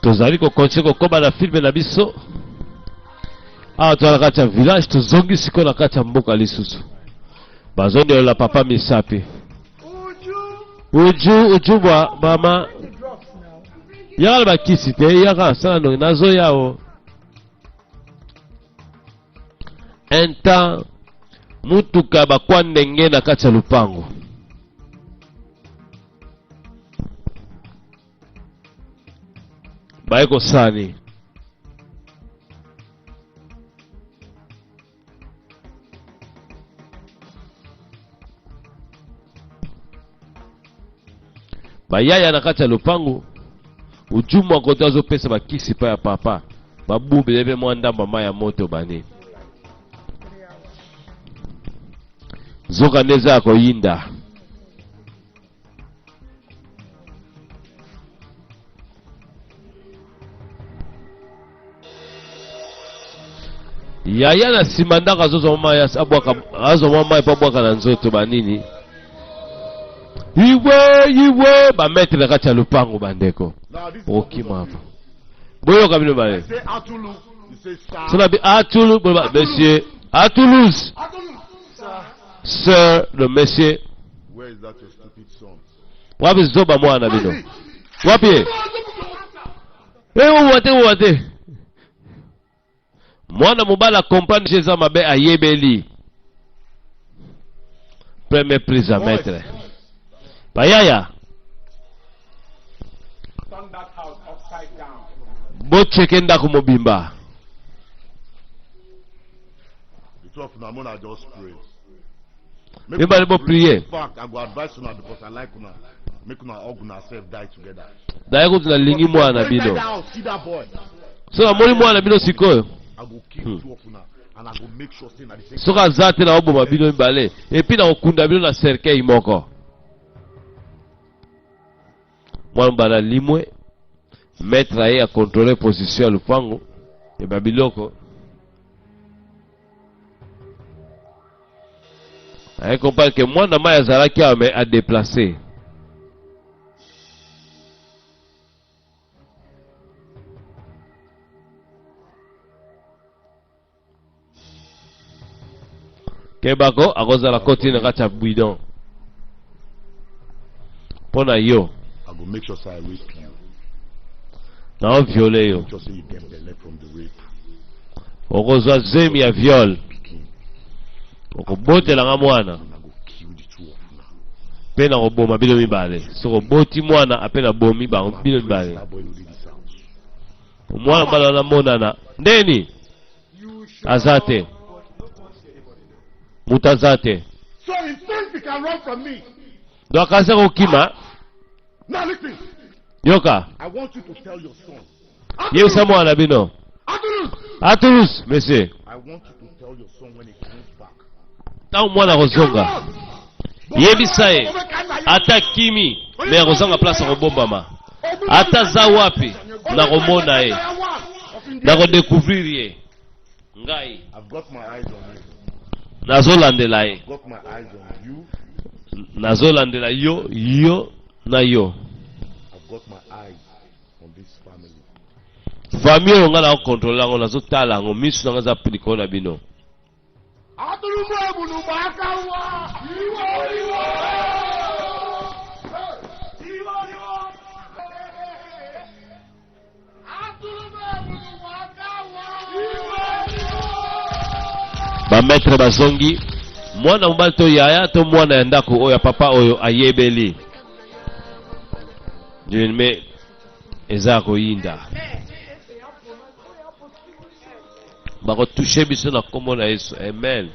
Tozali ko continuer kokoba na film na biso. Awa toza na kati ya village, tozongi sikoyo na kati ya mboka lisusu. Bazondelola papa misapi. Uju uju bwa mama yaka na bakisi te yaka sala ndongi nazoya o un temps mutuka bakwa ndenge na kati ya lupango baye kosala nini bayaya na kati ya lopango ujumu akoto azopesa bakisi epai ya papa babubele mpe mwa ndambo ya mai ya moto bani nzoka nde eza ya koyinda Yaya na nsima ndako azozwa mwa mai abwaka azwa mwa mai mpo abwaka na nzoto banini iwe iwe bametre na kati ya lopango bandeko okima boyoka bino bale soki abi atulu boloba monsieur à Toulouse sir le monsieur wapi zoba mwana bino wapi ye eh, owa te owa te mwana mobali acomprendre eza mabe ayebeli premier prise à maître bayaya bocheke ndako mobimba mibale bo prier daye kutu nalingi mwana na bino so namoni mwana na bino sikoyo hmm. soki aza te nakoboma bino mibale epuis nakokunda bino na cercueil moko mwana mobali alimwe maître aye akontrole position ya lupango ya babiloko aye comprendre ke mwana mai azalaki awa mais adeplace kebako akozala koti na kati ya bidon mpo na yo I go make sure say I rape you. Na viole yo. Make sure say you get belle from the rape. Okozwa zemi ya viol. Okobotela nga mwana. Mpe nakoboma bino mibale. Soki oboti mwana ape nabomi bango bino mibale. Mwana mobali wana monana ndeni aza te. Moto aza te. Donc aza kokima. Yoka. Yebisa mwana na bino. Atulus, monsieur. Ntango mwana akozonga, yebisa ye ata kimi me akozanga place akobombama. Ata aza wapi, nakomona ye, nakodecouvrir ye. Ngai nazolandela ye, nazolandela yo, yo na yo. Famille oyo ngai nakokontrole yango, nazotala yango, miso na ngai eza likolo na bino. Ba maître bazongi mwana mobali to yaya to mwana ya ndako oyo ya papa oyo ayebeli me eza ya koyinda bakotouche biso na nkombo na yesu amen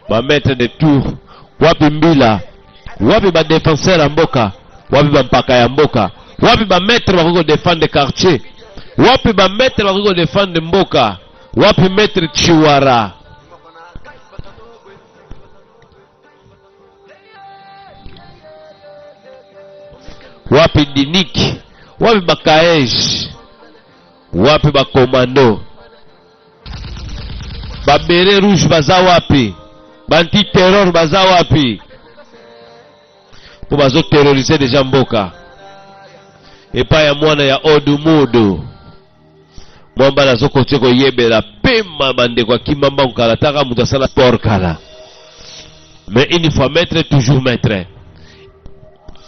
Ba maître de tour wapi mbila wapi ba défenseur ya mboka wapi ba mpaka ya mboka wapi ba maître bakoki ko défendre quartier wapi ba maître bakoki ko défendre mboka wapi maître Chiwara Wapi Dinik? Wapi Bakaej? Wapi bakomando? Babere rouge baza wapi? Banti terror baza wapi? Mpo bazoterrorize deja mboka epai ya mwana ya Odumudu. Mwamba nazokotie koyebela pema bandeko akima mbangu kala taka moto asala sport kala. Mais une fois maître toujours maître.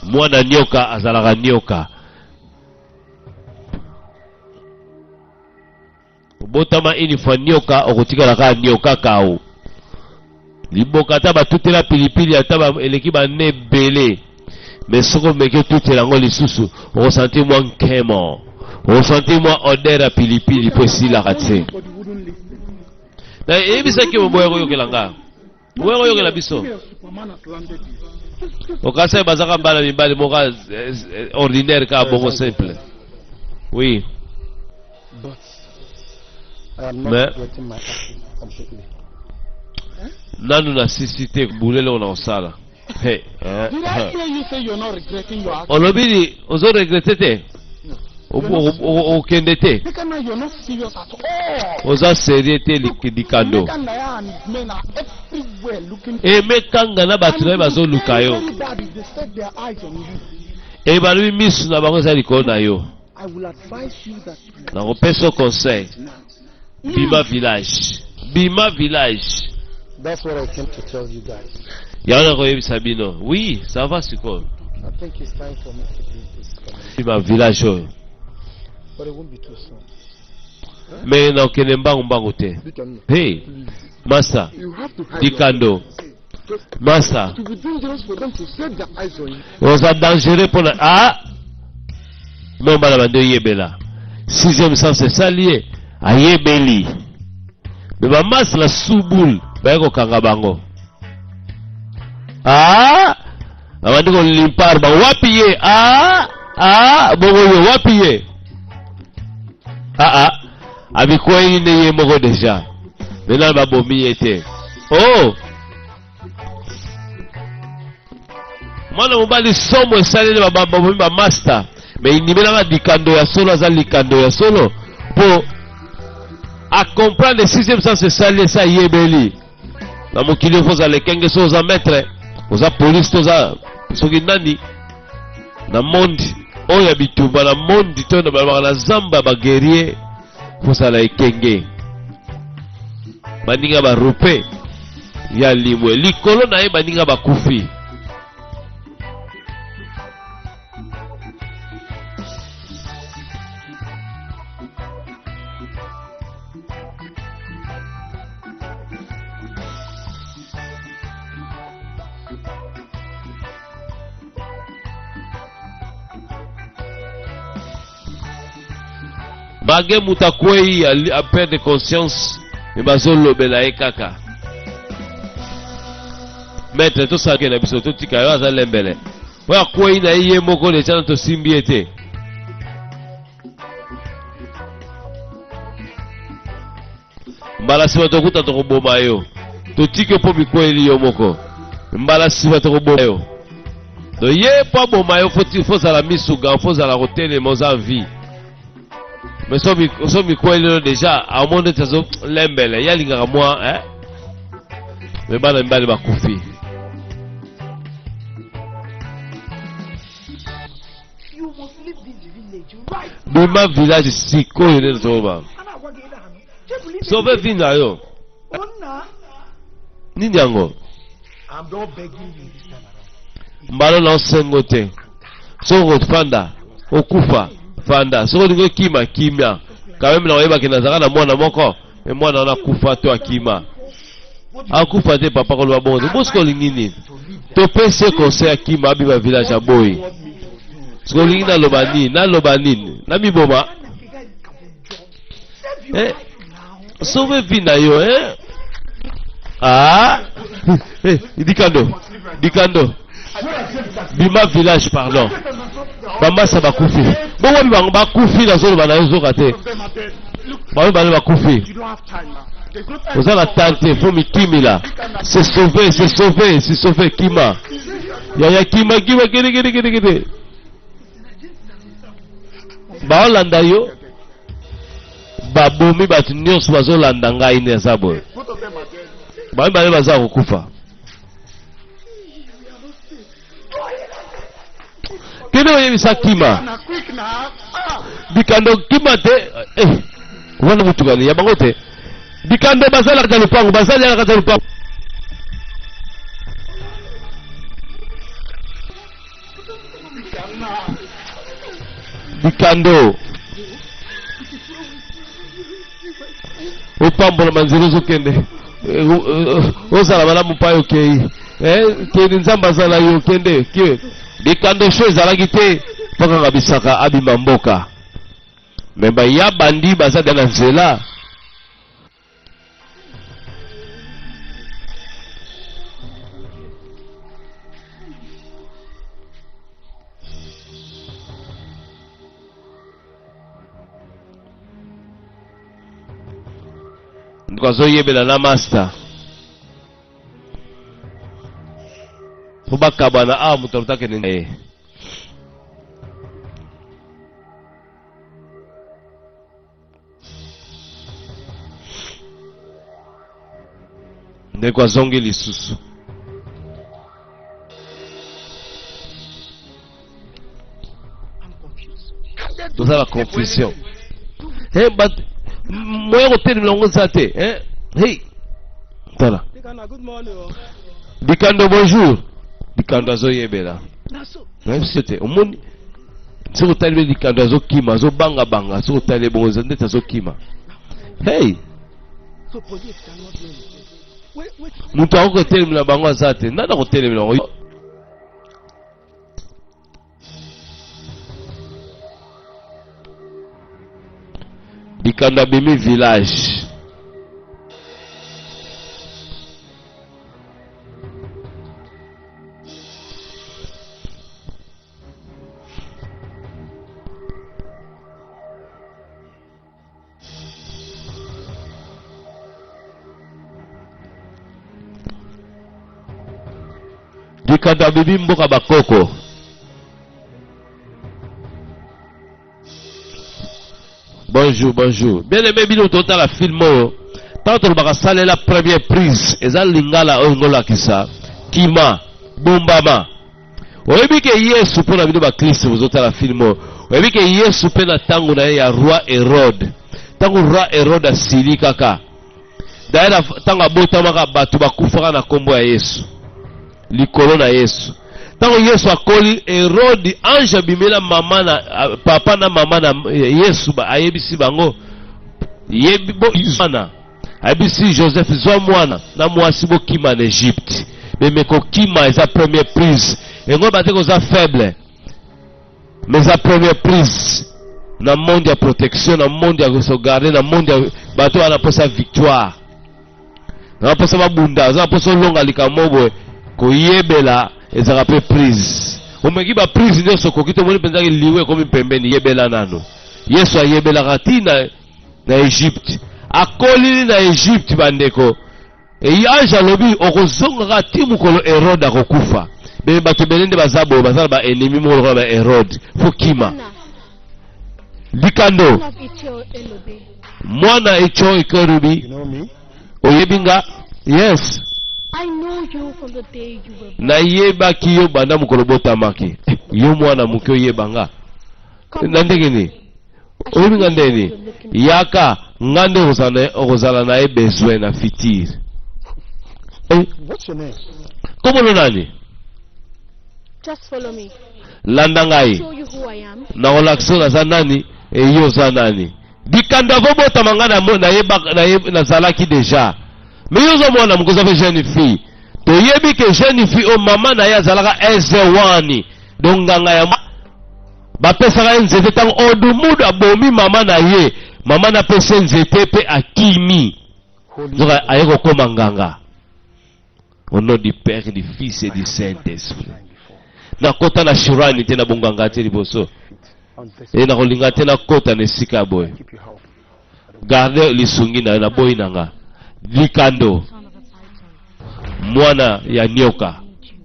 Mwana nyoka azalaka nyoka. Obotama une fois nyoka okotikala kaka nyoka kao. Liboka ata batutela pilipili ata ba, eleki bane ebele mais soki omeki otutela yango lisusu okosentir mwa nkemo, okosentir mwa odeur ya pilipili mpo esilaka te. Na eyebisaki boboya koyokela nga, boya koyokela biso. Okasa bazaka bana mibali moko eh, eh, ordinaire kaka bongo simple. Oui. But I am not Mais regretting my action completely. nanu nasisi te bule eloko na kosala. Hey, eh, Did I eh. hear you say you're not regretting your action? Olobi ni ozo regrete te? No. Okende te? Meka, you're not serious at all. Oza serieux te likando. Meka Naya and his men are everywhere looking. Emekanga na bato na ye bazoluka yo. Very bad if they set their eyes on you. E balobi misu na bango eza likolo na yo. I will advise you that you Nakopesa yo conseil. now. Bima village. Bima village. That's what I came to tell you guys. Yango nakoyebisa bino. Oui, ça va sikoyo. I think it's time for me to leave this community. Bima village oyo. But it won't be too soon. Me nakokende mbangu mbangu te. Hey, masa, You have to hide dikando. Masa, It will be dangerous for them to set their eyes on you. oza dangereux mpona ah mo bana bande oyebela sixième sens esali ye ayebeli me bamasi na subul baye kokanga bango ah babandi kolimpar bango wapi ye ah ah bongo yo wapi ye ah ah abikwei nde ye moko deja maintenant babomi ye te oh mwana mobali somo esaleli babomi bamasta me indimelaka likando ya solo aza likando ya solo mpo acomprendre sixième sens esali esi ayebeli na mokili ofo ozala ekenge so oza maître oza polise to oza soki nani na monde oyo ya bitumba na monde to na balobaka na zamba ya baguerrier kozala ekenge baninga barupe ya limwe likolo na ye baninga bakufi Bage moto akwei a perdre conscience me bazolobela ye kaka. Maître tosalake na biso totika yo aza lembele oyo akwei na ye ye moko deja na tosimbi ye te. Mbala nsima tokuta tokoboma yo. Totiki yo mpo mikweli yo moko. Mbala nsima tokoboma yo. Donc ye mpo aboma yo faut ozala misuga, faut ozala kotelema, oza en vie. Mais so mikweli yo deja amoni neti azo lembele, ye alingaka mwa eh? Mais bana mibali bakufi. Bima village sikoyo nde tozoloba. Sauve vie na yo. Nini yango? Mbala na osengo te. Soki okofanda, okufa, fanda. Soki olingi okima, kimia. Quand même na oyebaki nazalaka na mwana moko, me mwana wana akufa to akima. Akufa te papa koloba bongo te. Bosiko olingi nini? Topesi ye conseil akima abima village aboyi. Soki olingi naloba nini? Naloba nini? Namiboma? Eh, sauve vie na yo, eh? Ah, eh, dikando, dikando. Bima village, pardon. Bamasa bakufi. Bongo wapi bango bakufi nazoloba na yo zoka te. Bango bale bakufi. Oza na tante, faut mikimila. Se sauver, se sauver, se sauver, kima. Yaya kima, kima, kede, kede, kede, kede. Baolanda yo, babomi bato nyonso bazolanda ngai nde aza boye. Both of them are dead. Bamibale baza kokufa. Kende oyebisa kima. Now quick now. Ah. Bikando kima te eh, wana motuka ni ya bango te. Bikando bazalaka na lupango, bazalaka na lupango. Bikando opambolama nzela ozokende, eh, eh, ozala malamu mpai okei, eh, kende nzambe azala yo kende ke bikando sho ezalaki te mpo kaka bisaka abima mboka me baya bandi baza na nzela. Ndeko azoyebela na master mpo bakabwana awa, moto aluta akende na ye. Ndeko azongi lisusu. Toza na confusion. Eh, bato moya kotelemela yango eza te. Eh, hey, tala Dikando, bonjour. Dikando azoyebela nayebisi yo te, omoni soki otali be Dikando azokima, azobangabanga. Soki otali bongo eza ndeti azokima. Hey, moto akoki kotelemela bango aza te. Nani akotelemela bango? Dikando abimi village. Dikando abimi mboka bakoko. Bonjour, bonjour. Bien aimé, bino totala film oyo. Ntango tolobaka salela première prise, eza lingala oyo ngolakisa kima bombama. Oyebi ke Yesu, mpo na bino bakristo bozotala film oyo, oyebi ke Yesu mpe na ntango na ye ya roi Herode, ntango roi Herode asili kaka d'ailleurs, ntango abotamaka bato bakufaka na nkombo ya Yesu, likolo na Yesu. Ntango Yesu akoli, Herode, ange abimela mama na papa na mama na Yesu, ayebisi bango yebi bo mwana, ayebisi Joseph zwa mwana na mwasi bokima na Egypte. Meme kokima eza première prise, yango bate koza faible, mais eza première prise na monde ya protection, na monde ya sauvegarde, na monde ya bato wana mposa victoire, na mposa babunda, aza na mposa olonga likambo boye. Koyebela ezalaka mpe prise. Omeki baprise nyonso okoki, tomoni mpenzaki liwe ekomi pembeni, yebela nano. Yesu ayebelaka ntina na Egypte, akolili na Egypte. Bandeko, eyi ange alobi okozongaka ti mokolo Herode akokufa. Be bato ebele nde baza boye, baza na baennemi moko lokola ba Herode, fo kima. Likando mwana echo ekerubi. You know me? Oyebi nga? Yes. I know you from the day you were born. Nayebaki yo banda mokolo botamaki. Eh, yo mwana moke oyeba nga Come na ndenge nini? I Oyebi nga shall ndenge be nini? what you're looking for. Yaka, nga nde okozala na ye besoin na futur. Eh, What's your name? kombono nani? Just follow me. Landa ngai. Show you who I am. Nakolakisa oyo naza nani, eyi oza nani. Dikando avobotama ngai nazalaki deja, me yo oza mwana moke, oza mpe jeune fille. Toyebi ke jeune fille oyo mama na ye azalaka eze wani, donc nganga ya bapesaka ye nzete. Ntango Odumudu abomi mama na ye, mama na apesi ye nzete mpe akimi. Holy. Nzoka aye kokóma nganga. Au nom du Père, du Fils et du Saint-Esprit. Nakota na shrine te, na bonganga te liboso. Feet on this. E nakolinga te nakota na esika ya boye. Keep your help. Garde lisungi na yo, naboyi na nga. Likando Son of a python. mwana ya nioka, Need you.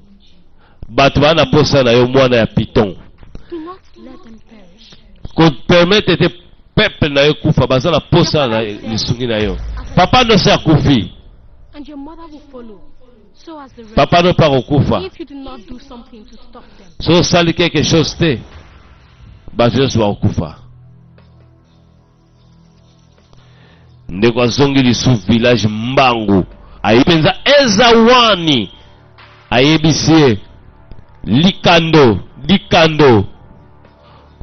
bato baa na posa na yo, mwana ya python. Do not let them perish. Kopermettre te peuple na yo ekufa, baza na posa na lisungi na yo. Papa nyonso akufi. And your mother will follow. So as the rest. Papa no mpe akokufa. If you do not do something to stop them. Soki osali quelque chose te, bato nyonso bakokufa. Ndeko azongi lisusu village mbangu, aye mpenza eza wani, ayebisi ye likando likando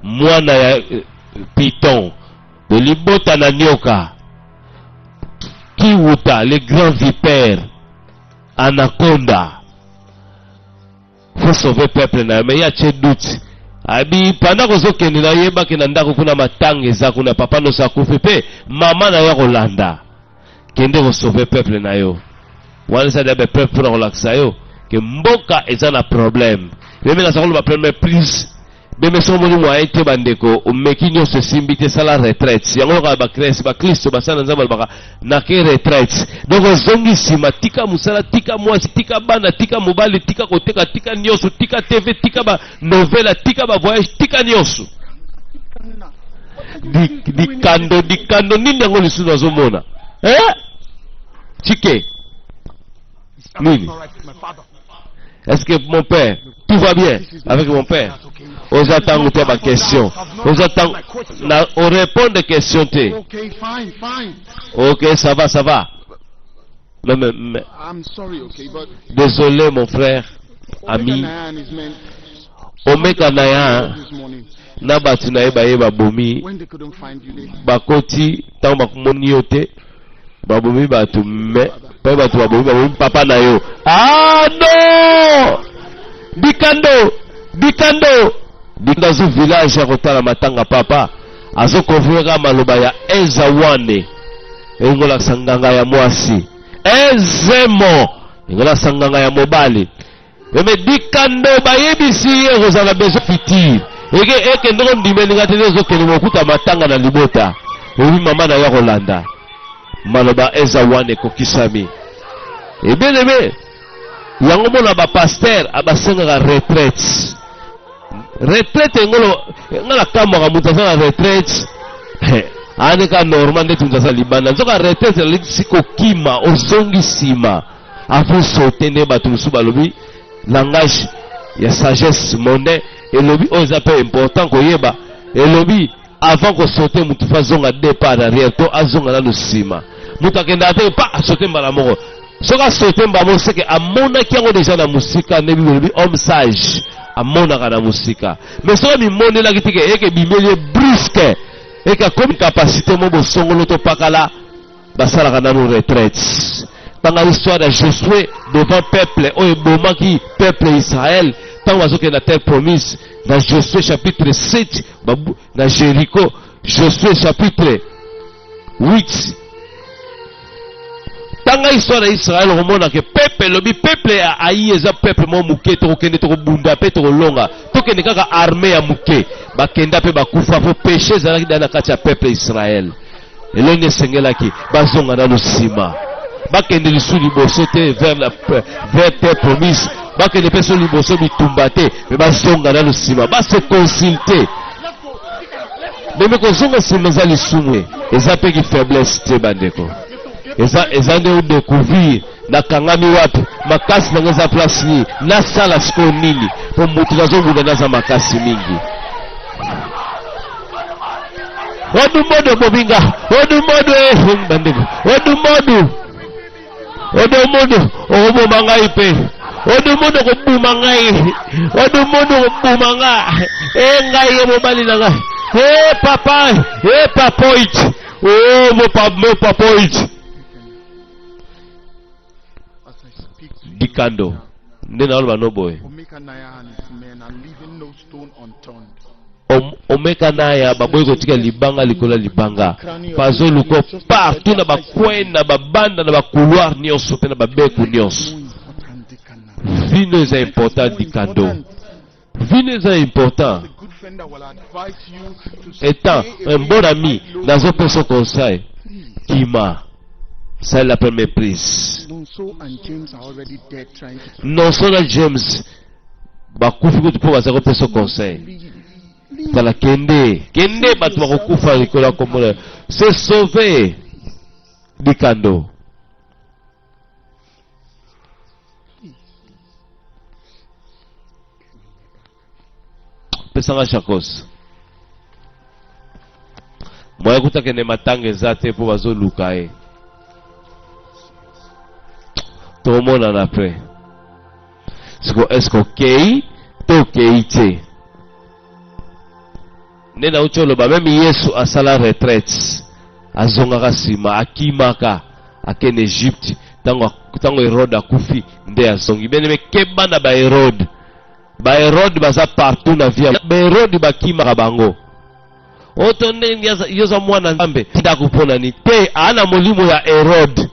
mwana ya python de libota na nioka kiwuta le grand vipère anaconda. Faut sauver peuple na yo. Mais ye atie doute, abi pendant kozokende na yebaki na ndako kuna matanga eza kuna, papa nyonso akufi mpe mama na yo akolanda. Kende kosauve peuple na yo. Wana eza deya bapreuve mpona kolakisa yo ke mboka eza na problème. Meme naza koloba première prise beme, soki omoni moyen te, bandeko, omeki nyonso esimbi te, sala retraite. Yango yoka bakristo bakristo basala na Nzambe balobaka nake retraite. Donc ozongi nsima, tika mosala, tika mwasi, tika bana, tika mobali, tika koteka, tika nyonso, tika TV, tika banovela, tika bavoyage, tika nyonso. Dikando dikando nini yango lisusu nazomona, eh? Chike nini? Est-ce que mon père, tout va bien avec mon père? Oza ntango te baquestion, oza ntango na orépondre question te. Okay, fine, fine. Ok, ça va, ça va, mais I'm sorry, okay, but désolé, mon frère Omega ami. Naya and his men Omeka na ya this morning. na bato na ye baye babomi. When they couldn't find you, they Bakoti ntango bakomoni yo te, babomi bato, me mpe bato babomi, babomi papa na yo. Ah non, dikando dikando dikando azo village ya kotala matanga papa, azokonfirme kaka maloba ya eza wane. Engolakisa nganga ya mwasi ezemo, engolakisa nganga ya mobali. Eme dikando bayebisi ye kozala besoin futur eke ekende kondima elinga te, ezokende kokuta matanga na libota, ebi mama na ye akolanda. Maloba eza wana ekokisami. Ebeleme yango mona bapasteur abasengaka retraite. Retraite engolo nga nakamwaka moto aza na retraite anika normal ndeti moto aza libanda. Nzoka retraite elakisi kokima, ozongi nsima avant saute. Nde bato mosusu balobi langage ya sagesse mondain elobi oyo eza mpe important koyeba, elobi avant kosaute motu fa azonga deux pas en arrière to azonga nano nsima. Moto akendaka te pa asaute mbala moko. Soki asaute mbala moko, seke amonaki yango deja na mosika. Nde Bible elobi homme sage amonaka na mosika. Mais soki amimonelaki te ke eke ebimeli ye brusque, eke akomi capacité mo bosongolo to pakala, basalaka nano retraite. Tanga histoire ya Josué devant peuple oyo ebomaki peuple Israël ntango bazokende na terre promise, na Josué chapitre 7, na Jéricho, Josué chapitre 8. Tanga histoire ya Israel, okomona ke peuple elobi peuple ya Ai eza peuple moko moke, tokokende, tokobunda mpe tokolonga, tokende kaka armée ya moke. Bakenda mpe bakufa, po péché ezalaki da na kati ya peuple Israel. Elongi esengelaki bazonga nano nsima, bakende lisusu liboso te vers terre promise, bakende mpe so liboso bitumba te, me bazonga nano nsima, base consulte. Meme kozonga nsima eza lisumu, eza mpe ki faiblesse te, bandeko. Eza nde odécouvrir nakangami wapi, makasi nango eza place nini, nasala sikoyo nini mpo motu nazobunda naza makasi mingi. Odumodu obobinga odumodu, eh, bandeko, odumodu odumodu okoboma ngai mpe odumodu okobuma ngai, odumodu okobuma ngai e ngai ye mobali na ngai e papa e papoit o mo papoit. As I speak to you, Dikando nde naloba no boye. Omega Naya and his men are leaving no stone unturned. Omeka na ya baboyi kotika libanga likolo ya libanga, bazoluka partout na bacoin, na babanda, na bacouloir nyonso mpe na babeku nyonso. More important, Dikana. Vino eza important, dikando, vino eza important. A good friend that will advise you to Étant stay away un bon ami, from nazopesa conseil. Please. Kima, salela première prise. Nonso and James are already dead trying to Nonso na James bakufi kutu mpo baza kopesa conseil. leave. Tala, kende, kende, bato bakokufa likolo ya kombo na yo. Se sauver Dikando. Pesanga shakos. Moya kuta kende matanga eza te mpo bazoluka ye. Tokomonana après. Siko est-ce que okei to okei te? Nde nauti oloba meme Yesu asala retraite, azongaka nsima, akimaka akende Egypte ntango ntango Herode akufi nde azongi. Bien aimé, keba na ba Herode. Ba Herode baza partout na vie. Ba Herode bakimaka bango. Oto ndenge yo oza mwana Nzambe, ndako mpo na nini te? Aa na molimo ya Herode,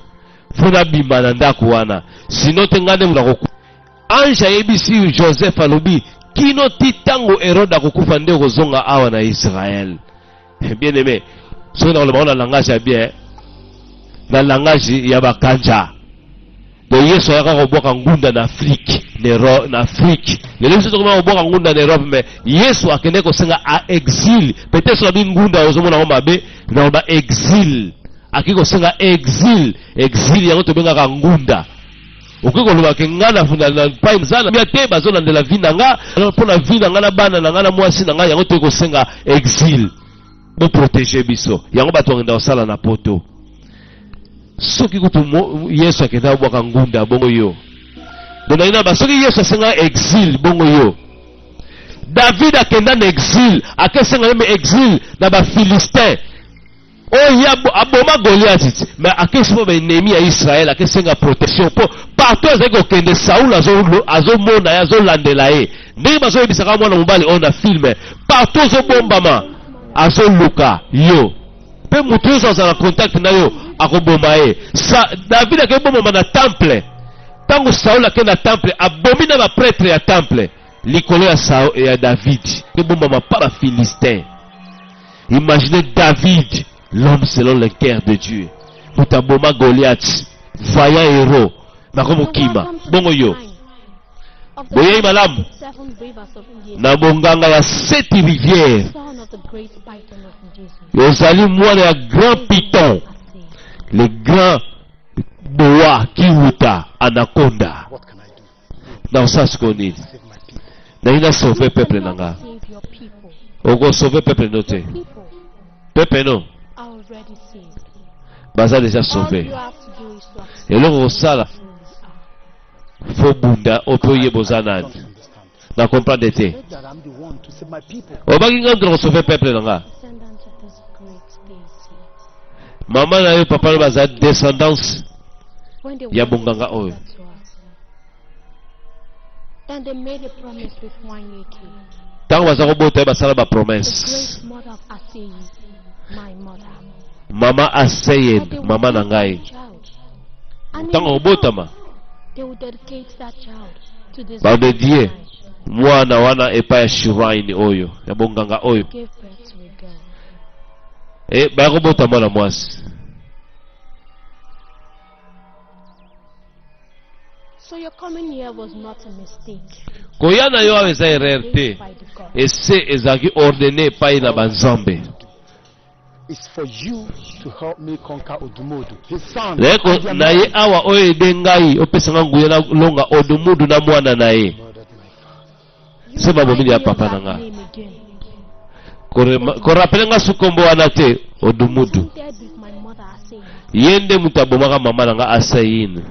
mpo nabima na ndako wana, sino te ngai nde moto nakokufa. Ange ayebisi Joseph, alobi kino ti ntango Herode akokufa nde okozonga awa na Israël. Bien aimé, soki nakoloba ngo na langage ya bien, na langage ya bakanja. Donc Yesu ayaka kobwaka ngunda na Afrique, na Afrique. Lelo biso tokoma kobwaka ngunda na Europe, mais Yesu akende kosenga a exil. Peut-être soki abi ngunda ozomona yango mabe, na ba exil. Akei kosenga exil, exil yango tobengaka ngunda. Okoki koloba ke nga na na pai nzala bia te, bazolandela vie na nga, alors mpo na vie na nga na bana na nga na mwasi na nga, yango toyei kosenga exil. Bo protéger biso. Yango bato bakenda kosala na poto. Soki kutu Yesu akenda kobwaka ngunda, bongo yo. Donc na ba soki Yesu asenga exil, bongo yo. David akenda na exil, akesenga meme exil na ba Philistins. Oyo ye aboma Goliath ti, mais akesi mpo ba ennemi ya Israël, akesenga protection mpo partout azali kokende Saul azomona ye, azolandela ye. Ndenge bazoyebisaka mwana mobali oyo na film, partout ozobombama azoluka yo. Mpe moto nyonso azala na contact na yo akoboma ye. David akei bombama na temple. Ntango Saul akei na temple, abomi na ba prêtre ya temple likolo ya Saul, ya David. Ebombama pa ba Philistins. Imaginez David, l'homme selon le cœur de Dieu. Moto aboma Goliath, vaillant héros, bakomokima. Bongo yo. Boyei malamu na bonganga ya sept rivières. Ozali mwana ya grand python, le grand boa kiwuta anaconda. What can I do? Na osala sikoyo nini? Save my people. Nalingi na sauver peuple na nga. Okosauve peuple no te. Peuple no baza deja sauve. Eloko kosala fo bunda oyo mpe oyeba oza nani. Don't understand. Na comprendre te. Said that I'm the one to save my people. Obaki nga moto na kosauve peuple na nga. Mama na yo papa na yo baza descendance ya bonganga oyo. Ntango baza kobota ye basala ba promesse. Mama Aseyen, mama na ngai, ntango akobotama badedie mwana wana epai ya shrine oyo ya bonganga oyo. E, baya kobota mwana mwasi. So your coming here was not a mistake. Koya na yo awa eza erreur te, ese ezalaki ordonne epai na banzambe. It's for you to help me conquer Odumodu, his son. Naye ko- and their na ye men. awa oyo ede ngai opesa nga nguya na longa Odumudu na mwana na ye. Murdered my father. You Se babomili ya remind me of papa na that nga. name again. Korapele nga su kombo wana te, Odumudu. Dead with my mother Aseyi. Ye nde moto abomaka mama na nga Aseyin.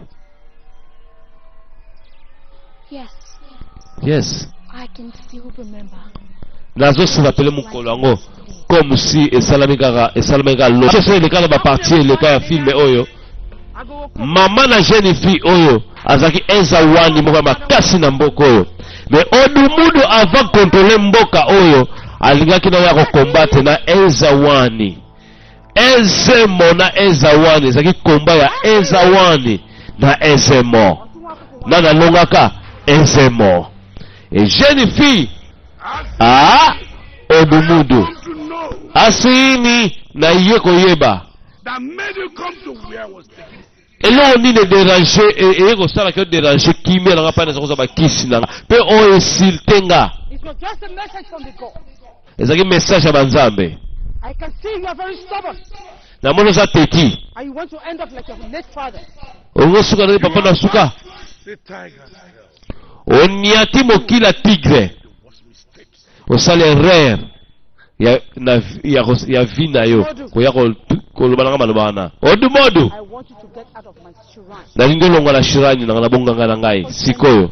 Yes, Yes. I can still remember. Nazosirapele mokolo yango comme si esalami kaka, esalami kaka lo. Soso eleka na baparti eleka ya filme oyo. Mama na jeune fille oyo azalaki ezawani moko ya makasi na mboka oyo. Mais Odumudu avant contrôler mboka oyo alingaki na ya kokombate na ezawani. Ezemo na ezawani ezalaki komba ya ezawani na ezemo. Nani alongaka? Ezemo. E jeune fille ah Odumudu asini na ye koyeba eloko nini ederange, eye kosala ke oderange kimia na nga mpa naza kozwa bakisi na nga mpe oyo esilte nga. It was just a message from the God. Ezalaki message ya banzambe. I can see you are very stubborn Namoni oza teti. and you want to end up like your late father. Olingi osuka ndenge papa na suka. The tiger's hell. Oniati mokila tigre. The worst mistakes. Osali erreur ya, na, ya, kos- ya vie na yo koya koloba nanga maloba wana odumodu. I want you to get out of my shrine. Nalingi olongwa na shirani nanga na bonganga na ngai sikoyo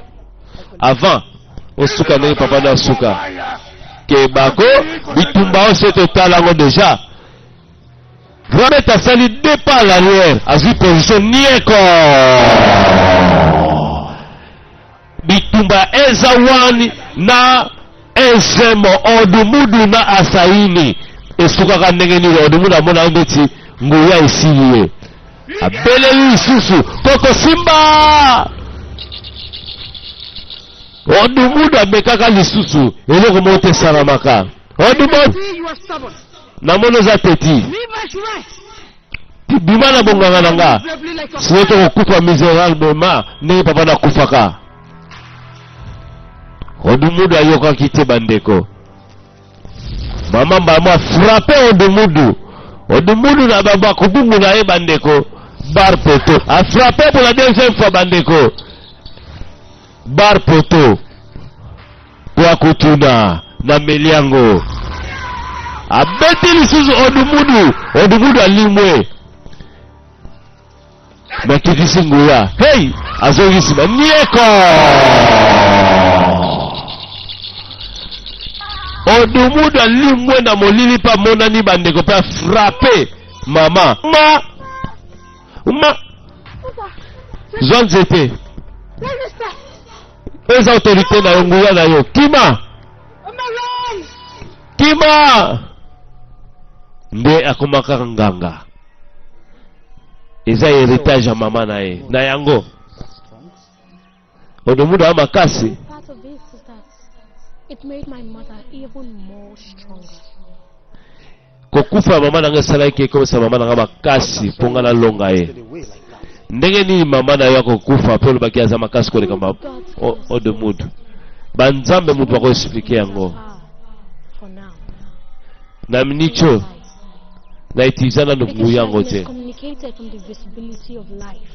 avant osuka ndenge papa na asuka. Kebako bitumba oyo se totala yango deja. Grand maître asali deux pas à l'arrière, azwi position nieko. Bitumba eza wani na ezemo odumudu na asaini esukaka ndenge nini? Odumudu amona ndeti nguya esili ye, abeleli lisusu kokosimba. Odumudu amekaka lisusu, eloko moko te esalamaka. Odumudu, See, you are stubborn. Namoni oza teti. Leave my shrine. Bima na bonganga na nga, Miserably like your sino father. tokokufa misérablement ndenge papa nakufaka. Odumudu ayokaki te bandeko. Mama mbamo afrappe Odumudu. Odumudu na bakubungu na ye bandeko, bar poto afrappe pour la deuxième fois bandeko, bar poto kwa kutuna na meliango abeti lisusu Odumudu. Odumudu alimwe nakitisi nguya, hey, azongi nsima nieko. Odumudu alimwe na molili mpe amonani bandeko mpe afrappe mama ma ma zwa nzete. Minister, Eza autorité na yo, nguya na yo, kima. Oma, run! Kima nde akomaka nganga, eza héritage ya mama na ye. Na yango Odumudu aza makasi. Part of this is that it made my mother even more stronger. Kokufa ya mama na nga esalaki ekomisa mama na nga makasi mpo nga nalonga ye. Get away like that. Ndenge nini mama na yo akokufa mpe olobaki aza makasi koleka Odumudu? Banzambe moto bakoexpliquer yango. For now. Na minicho na utiliser nano Because nguya she yango has been te. excommunicated from the visibility of life.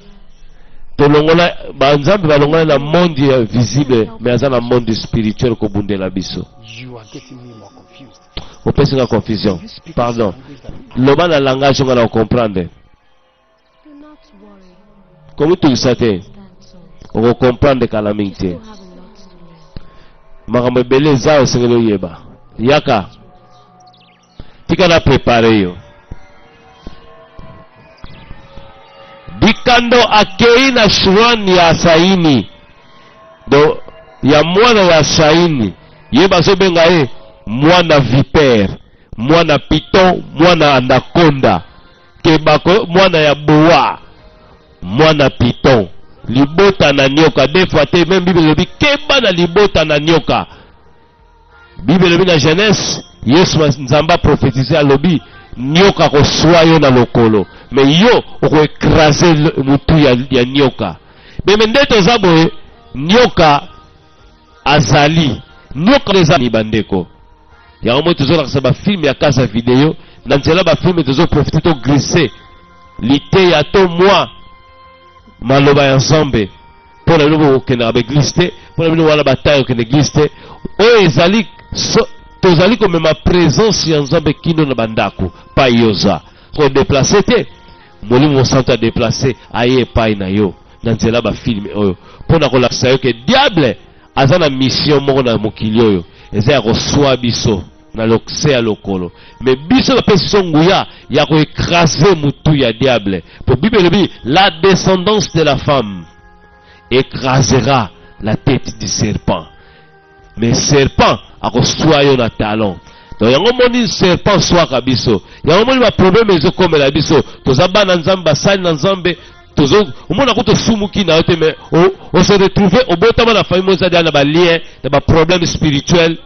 Tolongola banzambe, balongola na monde ya visible, mais aza na monde spirituel kobundela biso. You are getting me more confused. Opesinga confusion. You speak Pardon, this language that loba na langage nga na kocomprendre. Do not worry. Komitungisa te. Understand soon. Okocomprendre kala mingi You te. still have a lot to learn. Makambo ebele eza osengeli oyeba. Yaka, tika na prépare yo. Dikando akei na shrine ya Asaini do ya mwana ya Asaini, ye bazobenga ye mwana vipere, mwana python, mwana anaconda, kebako, mwana ya boa, mwana python, libota na nyoka. Des fois te même Bible elobi keba na libota na nyoka. Bible elobi na Genèse, Yesu Nzambe aprofetize, alobi nyoka koswa yo na lokolo, mais yo okoécraser mutu ya nyoka. Meme nde toza boye, nyoka azali nyoka eza ni bandeko. Yango moi tozolakisa bafilms ya Casa Video. Na nzela bafilms tozoprofiter toglisser liteya to mwa maloba ya Nzambe mpo na bino bokokendaka baéglise te, mpo na bino wana bataya kokende église te. Oyo ezali so, tozali komema présence ya Nzambe kino na bandako pai yoza kodéplacer te. Molimo Mosantu adéplacer aye epai na yo na nzela bafilms oyo mpo na kolakisa yo ke diable aza na mission moko na mokili oyo, eza ya koswa biso na lokse ya lokolo, mais biso bapesi biso nguya ya koécraser mutu ya diable, po Bible elobi la descendance de la femme écrasera la tête du serpent, mais serpent akoswa yo na talon. Donc yango moni serpent swaka biso, yango moni baproblème ezokomela biso. Toza bana Nzambe, basali na Nzambe, tozo omona ko tosumuki na yo te, mais ose retrouve obotama na famille moko ezali na balien na baproblème spirituel,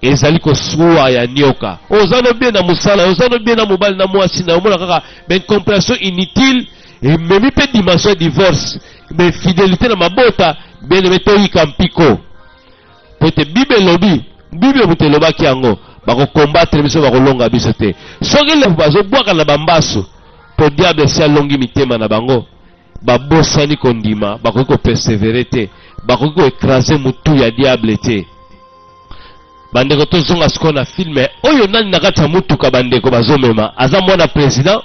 ezali kosuwa ya nyoka. Oza no bien na mosala, oza no bien na mobali na mwasi na omona kaka baincompréhension inutile ememi mpe dimension ya divorce, bainfidélité na mabota. Bien aimé, toyika mpiko po ete Bible elobi, Bible moto elobaki yango. Bakokombattre biso, bakolonga biso te. Soki le bazobwaka na bambasu, mpo diable esi alongi mitema na bango, babosani kondima, bakoki kopersevere te, bakoki koekraze mutu ya diable te. Bandeko, tozonga sikoyo na filme oyo. Nani na kati ya mutuka bandeko bazomema? Aza mwana president?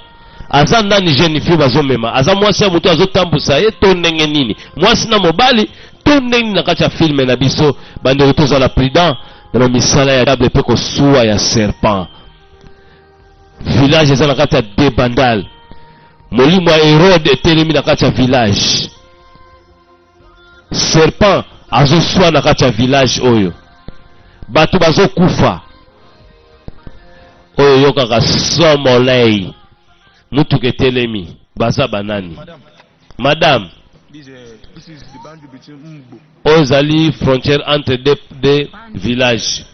Aza nani? Jeune fille bazomema aza mwasi ya moto azotambusa ye to ndenge nini? Mwasi na mobali to ndenge nini na kati ya filme na biso? Bandeko, tozala prudent na misala ya diable mpe kosuwa ya serpent. Village eza na kati ya debandal, molimo ya Herode etelemi na kati ya village, serpent azoswa na kati ya village oyo, bato bazokufa. Oyo oyokaka somolei, mutuka etelemi, baza banani? Madame, oyo ezali frontière entre deux villages.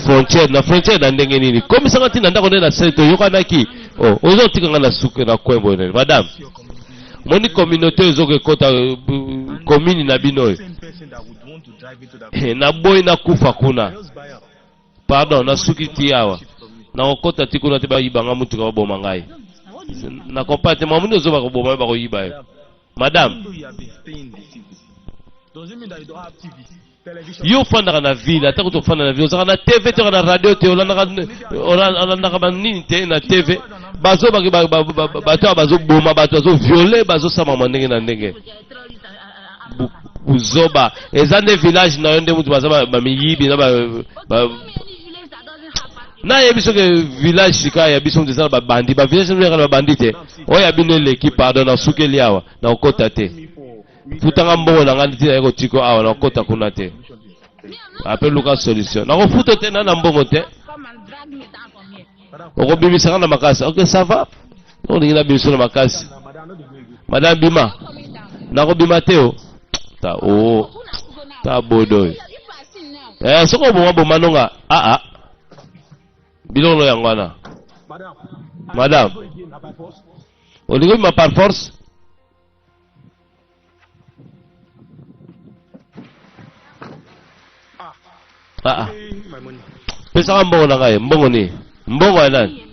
Frontière na frontière na ndenge nini? Komisanga ntina ndako nde na sele toyokanaki. Oh, oza otikanga na suke na coin boye nani? Madame, moni communauté ezoka ekota commune na bino oyo, naboyi nakufa kuna. Pardon, nasuki ti awa, nakokota ti kuna te. Bayibanga mutuka, baboma ngai, nakompa te. Mamuni ozo bakoboma yo, bakoyiba yo. Madame, yo ofandaka na ville, ata kutu ofanda na ville, ozalaka na TV te, na radio te, olandaka banini te na TV? Bazobaki bato awa, bazoboma bato, bazoviole, bazosamama ndenge na ndenge. Buzoba eza nde village na yo nde mutu baza bamiyibi na nayebi soki village sika ya biso mutu eza na babandi. Bavillage nde na babandi te, oyo ya bino eleki. Pardon, nasukeli awa, nakokota te. Futanga mbongo na ngai ntina ye kotiko awa, nakokota kuna te. Ape luka solution, nakofuta te na mbongo te. Okobimisaka na makasi. Ok, ça va, olingi nabimiso na makasi. Madame, bima, nakobima te. O ta o ta bodo oyo, eh, soki oboma boma nonga aa ah, biloko no yango wana. Madame, olingi obima par force? Ah, ah. Pesaka mbongo na ngai. Mbongo nini? Mbongo ya nani?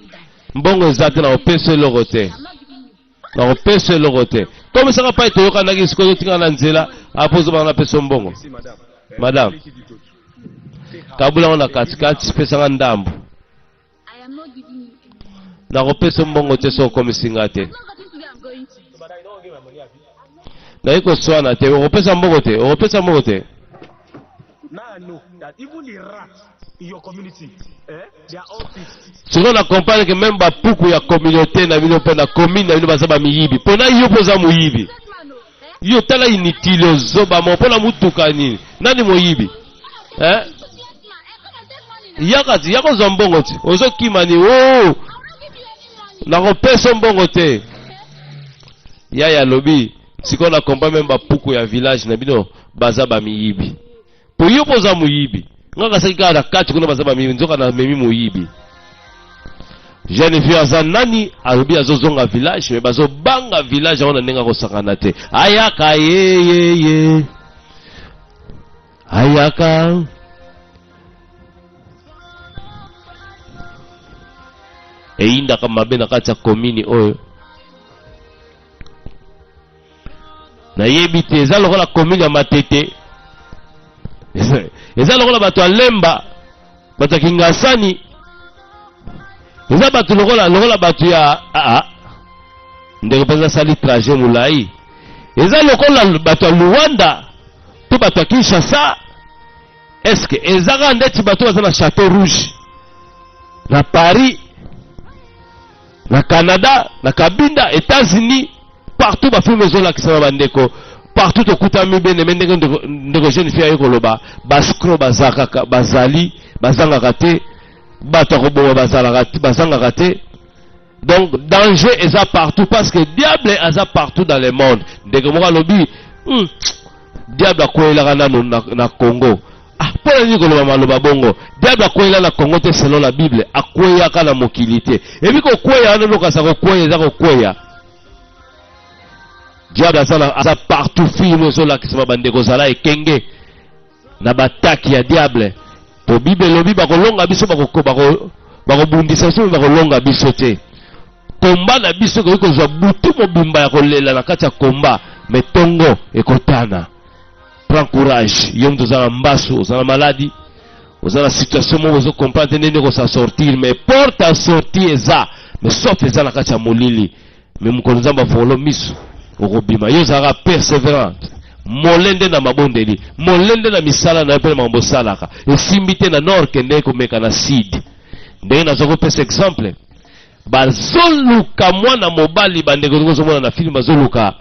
Mbongo eza te, nakopesa eloko te, nakopesa eloko te. Komisaka pai toyokanaki, sikoyo ozotinga na nzela apo ozobanga napesa mbongo. Madame, kabula yango na katikati, pesanga ndambo. Nakopesa mbongo te soki okomisi nga te. Nayi koswana te, okopesa mbongo te, okopesa mbongo te. Sikoyo na comprendre ke meme bapuku ya communauté na bino mpe na commune na bino baza bamiyibi. Mpo na yo mpo oza moyibi. Yo tala, inutile, ozoba mo mpo na mutuka nini? Nani moyibi, eh? Yaka ti, yaka ozwa mbongo ti ozokima ni o. Nakopesa mbongo te. Yaya alobi sikoyo na comprendre meme bapuku ya village na bino baza bamiyibi, po yo mpo oza moyibi. Nga kasaki kaka na kati kuna baza bamiyibi, nzoka na memi moyibi. Jeune fille aza nani? Alobi azozonga village, me bazobanga village yango na ndenge akosakana te. Ayaka yeyeye, ayaka eyindaka mabe na kati ya komini oyo. Nayebi te, eza lokola komini ya Matete, eza lokola bato ya Lemba, bato ya Kingasani, eza bato lokola bato ya aa. Ndeko mpenza asali trajet molai, eza lokola bato ya Luanda to bato ya Kinshasa. Est-ce eza kaka ndeti bato baza na Château Rouge na Paris, na Canada, na Kabinda, États-Unis, partout bafilme ezolakisama? Bandeko, partout tokutami beneme ndenge ndeko jeune fille aye koloba, baescrocs baza kaka, bazali, bazangaka te. Bato ya koboma bazalaka, bazangaka te. Donc danger eza partout, parce que diable aza partout dans le monde. Ndeko moko alobi, diable akweyelaka nano na Congo. Ah, mpo na nini koloba maloba bongo? Diable akweyela na Congo te. Selon la Bible, akweyaka na mokili te. Ebi kokweya wana, lokasa kokweya eza kokweya. Diable aza partout. Film ezolakisama, bandeko, ozala ekenge na bataki ya diable. Po Bible elobi bakolonga biso bakobundisa biso me bakolonga biso te. Komba na biso ekoki kozwa butu mobimba ya kolela na kati ya komba, me tongo ekotana. Prends courage, yo moto oza na mbasu, oza na maladi, oza na situation moko ozo comprendre te ndenge kosa sortir, mais porte à sortie eza, mais sauf eza na kati ya molili. Mais mokolo Nzambe afongolo miso, okobima. Yo ozalaka perseverante, molende na mabondeli, molende na misala na yo mpe na makambo osalaka. Esimbi te na nord, kende komeka na sud. Ndenge naza kopesa exemple, bazoluka mwana mobali, bandeko ndenge ozomona na film, bazoluka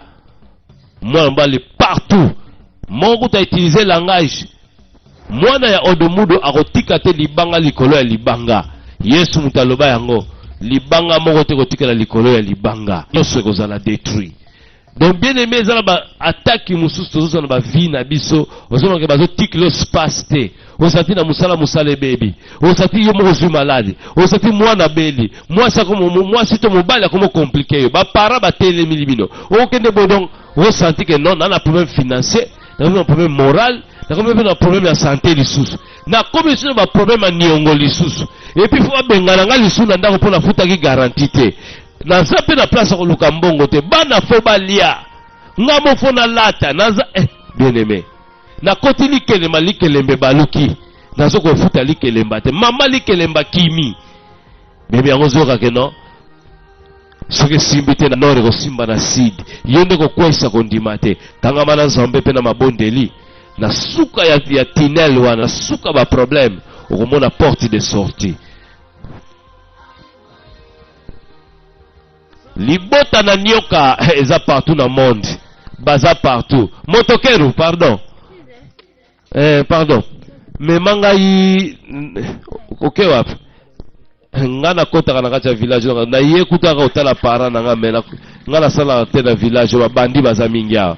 mwana mobali partout. Moko kuta utiliser langage mwana ya Odomudo akotika te libanga likolo ya libanga. Yesu moto aloba yango, libanga moko te kotikala likolo ya libanga, nyonso ekozala détruit. Donc bien aimé, eza na ba attaque mosusu tozozwa na ba vie na biso, ozomona ke bazotikela yo space te, ozali na mosala, mosala ebebi, ozali yo moko ozwi maladi, ozali mwana abeli, mwasi akomo mwasi to mobali akomo compliqué yo, ba parents batelemili bino, okende boye. Donc osanti ke non, na na problème financier, nakomi na problème moral, nakomi mpe na problème ya santé lisusu, nakomi lisusu na baproblème ya niongo lisusu, et puis faut babengana nga lisusu na ndako mpo nafutaki garantie te, naza mpe na place ya koluka mbongo te, bana faut balia, nga mo faut nalata, naza bien aimé, nakoti likelemba, likelemba ebaluki, nazo kofuta likelemba te, mama likelemba kimi bebe yango. Ozoyoka ke non, soki esimbi te na nord, ekosimba na sud. Yo nde kokweyisa kondima te, kangama na Nzambe mpe na mabondeli. Na suka ya tunnel wana, na suka baproblème, okomona porte de sortie. Libota na nioka eza partout na monde, baza partout. Motokeru, pardon, pardon, mema ngai oke wapi? Nga nakotaka na kati ya village, naye kutaka kotala parent na nga, me nga nasalaka te na village, babandi baza mingi awa.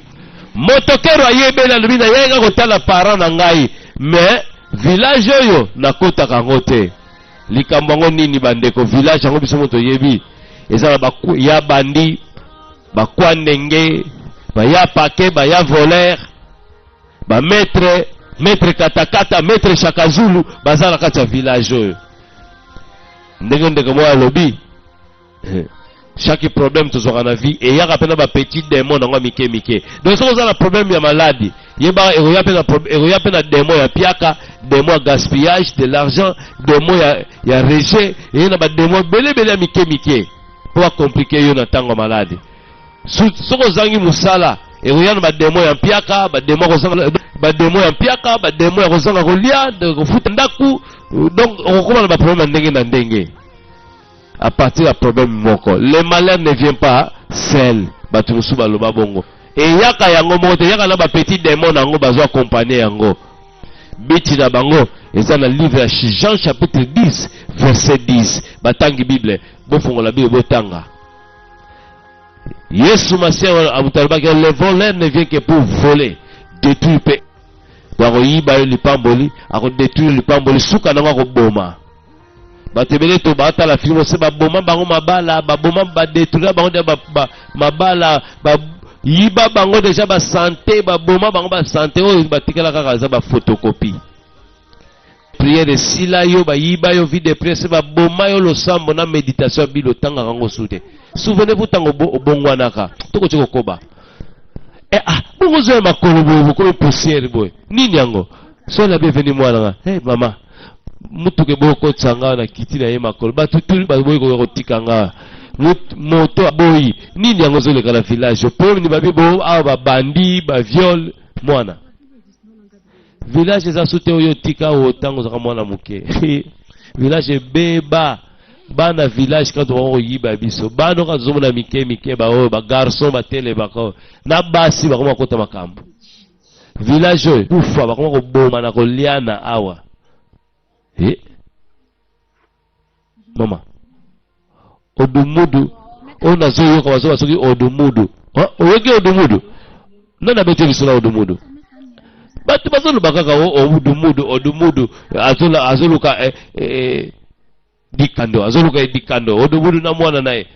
Motokero ayebeli, alobi nayei kotala parent na ngai, mais village oyo nakotaka yango te. Likambo yango nini, bandeko? Village yango biso mo toyebi, eza na ya bandi bakwandenge, baya pake, baya voleur, bamaître, maître katakata, maître Shakazulu, baza na kati ya village oyo. Ndenge ndeko moko alobi, chaque problème tozwaka na vie eyaka mpe na bapetit démon nango ya mike mike. Donc soki oza na problème ya maladi, yebaka ekoya mpe na démon ya piaka, démon ya gaspillage de l'argent, démon ya rejet, eye na badémon ebelebele ya mike mike mpo bacompliquer yo na ntango ya maladi. Soki ozangi mosala, ekoya na badémon ya mpiaka, badémon kozanga, badémon ya mpiaka, badémon ya kozanga kolia, kofuta ndaku. Donc okokóma na baproblème ya ndenge na ndenge à partir ya problème moko. Le malheur ne vient pas seul, bato mosusu baloba bongo. Eyaka yango moko te, eyaka na bapetit démon na yango, bazwa accompagner yango. Biti na bango eza na livre ya Jean chapitre 10 verset 10. Batangi Bible, bofongola Bible, botanga. Yesu Masiya amoto alobaki: "Le voleur ne vient que pour voler, détruire mpe." Akoyiba yo lipamboli, akodétruire lipamboli, suka nango akoboma. Bato ebele to baatala film ose, baboma bango mabala, baboma, badétruire bango deja mabala, bayiba bango deja basanté, baboma bango basanté. Oyo batikala kaka eza baphotocopie. Prière esila yo, bayiba yo vie de prière, se baboma yo losambo na méditation ya Bible, otangaka yango su te. Souvenez-vous ntango obongwanaka. Tokoki kokoba. Ah, bongo ozwa makolo boye, bokomi poussière boye, nini yango? Sois la bienvenue, mwana nga. Hey, mama, mutuka eboyi okotisa nga na kiti na ye makolo, bato tuli baboyi koka kotika nga moto aboyi. Nini yango ozoleka na village? Problème ni babi bo awa, babandi baviole mwana. Village eza su te oyo otika oyo ntango ozalaka mwana moke. Village ebeba. Bana village kaka tokoka koyiba biso bana kaka tozomona mike mike, baoyo bagarçon batelemaka na basi, bakoma kota makambo. Village oyo kufa, bakoma koboma na koliana awa. Mama Odumudu oyo nazoyoka, bazoba soki Odumudu. Oyoki Odumudu? Nani abeti biso na Odumudu? Bato bazoloba kaka Odumudu, Odumudu azoluka dikando, azoluka dikando. Odumudu na mwana na ye.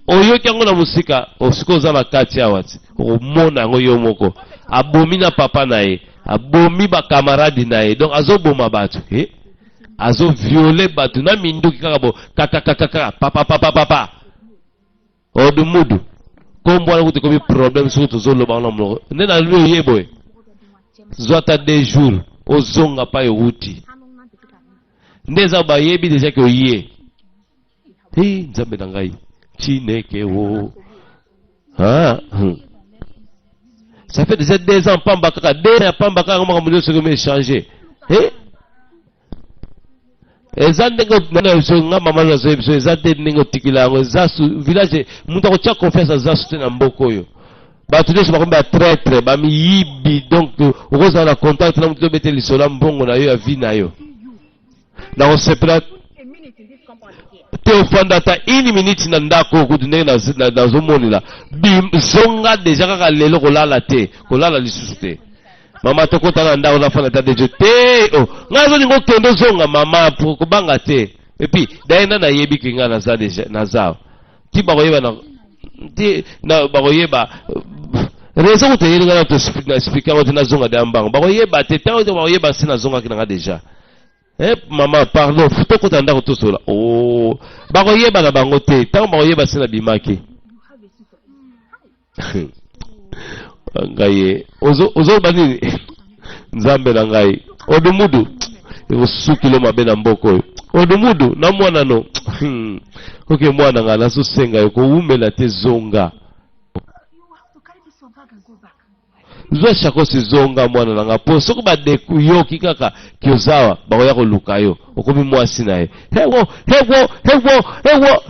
Oyoki yango na mosika, osika oza na kati awa ti okomona yango yo moko. Abomi na papa na ye. Abomi ba camarade na ye. Donc azoboma bato. Eh? Azo violer bato na minduki kaka bo kakakakaka papa papa papa. Odumudu. Kombo wana kutu ekomi problème soki tozoloba wana monoko. Nde nalobi oye boye. Zwa ata deux jours ozonga pa ewuti. Nde eza bayebi deja ke oye. Hey, Nzambe na ngai. Chineke wo. Ah, Ça fait déjà deux ans pamba kaka, deux ans pamba kaka makambo nyonso ekomi échanger. Eh? Eza ndenge na biso nga mama nazoyebi biso eza te ndenge otikila yango eza village moto akotya confiance aza su te na mboka oyo bato nyonso bakomi batraitre bamiyibi donc okozala na contact na moto tobete lisolo ya mbongo na yo ya vie na yo nakosepela te ofanda ata une minute na ndako kutu ndenge nazomonela zonga deja kaka lelo kolala te kolala lisusu te mama tokota na ndako nafanda ata deja te oh, ngai azolinga okende ozonga mama kobanga te epuis daye nani ayebi ke ngai naza deja naza ti bakoyeba na ti na bakoyeba raison kutu eyeli ngai na explike yango te nazonga deya mbango bakoyeba te ntango te bakoyeba se nazongaki na ngai deja Eh, mama pardon tokota ndako tosola oh, bakoyeba na bango te ntango bakoyeba se nabimaki ngai ye ozoloba nini nzambe na ngai odumudu ekosukilo mabe na mboka oyo odumudu na mwana no oke mwana ngai nazosenga yo kowumela te zonga Zwa shakosi zonga mwana na nga po soki ba yoki kaka kiozawa bakoya koluka yo okomi mwasi na ye hewo hewo hewo hewo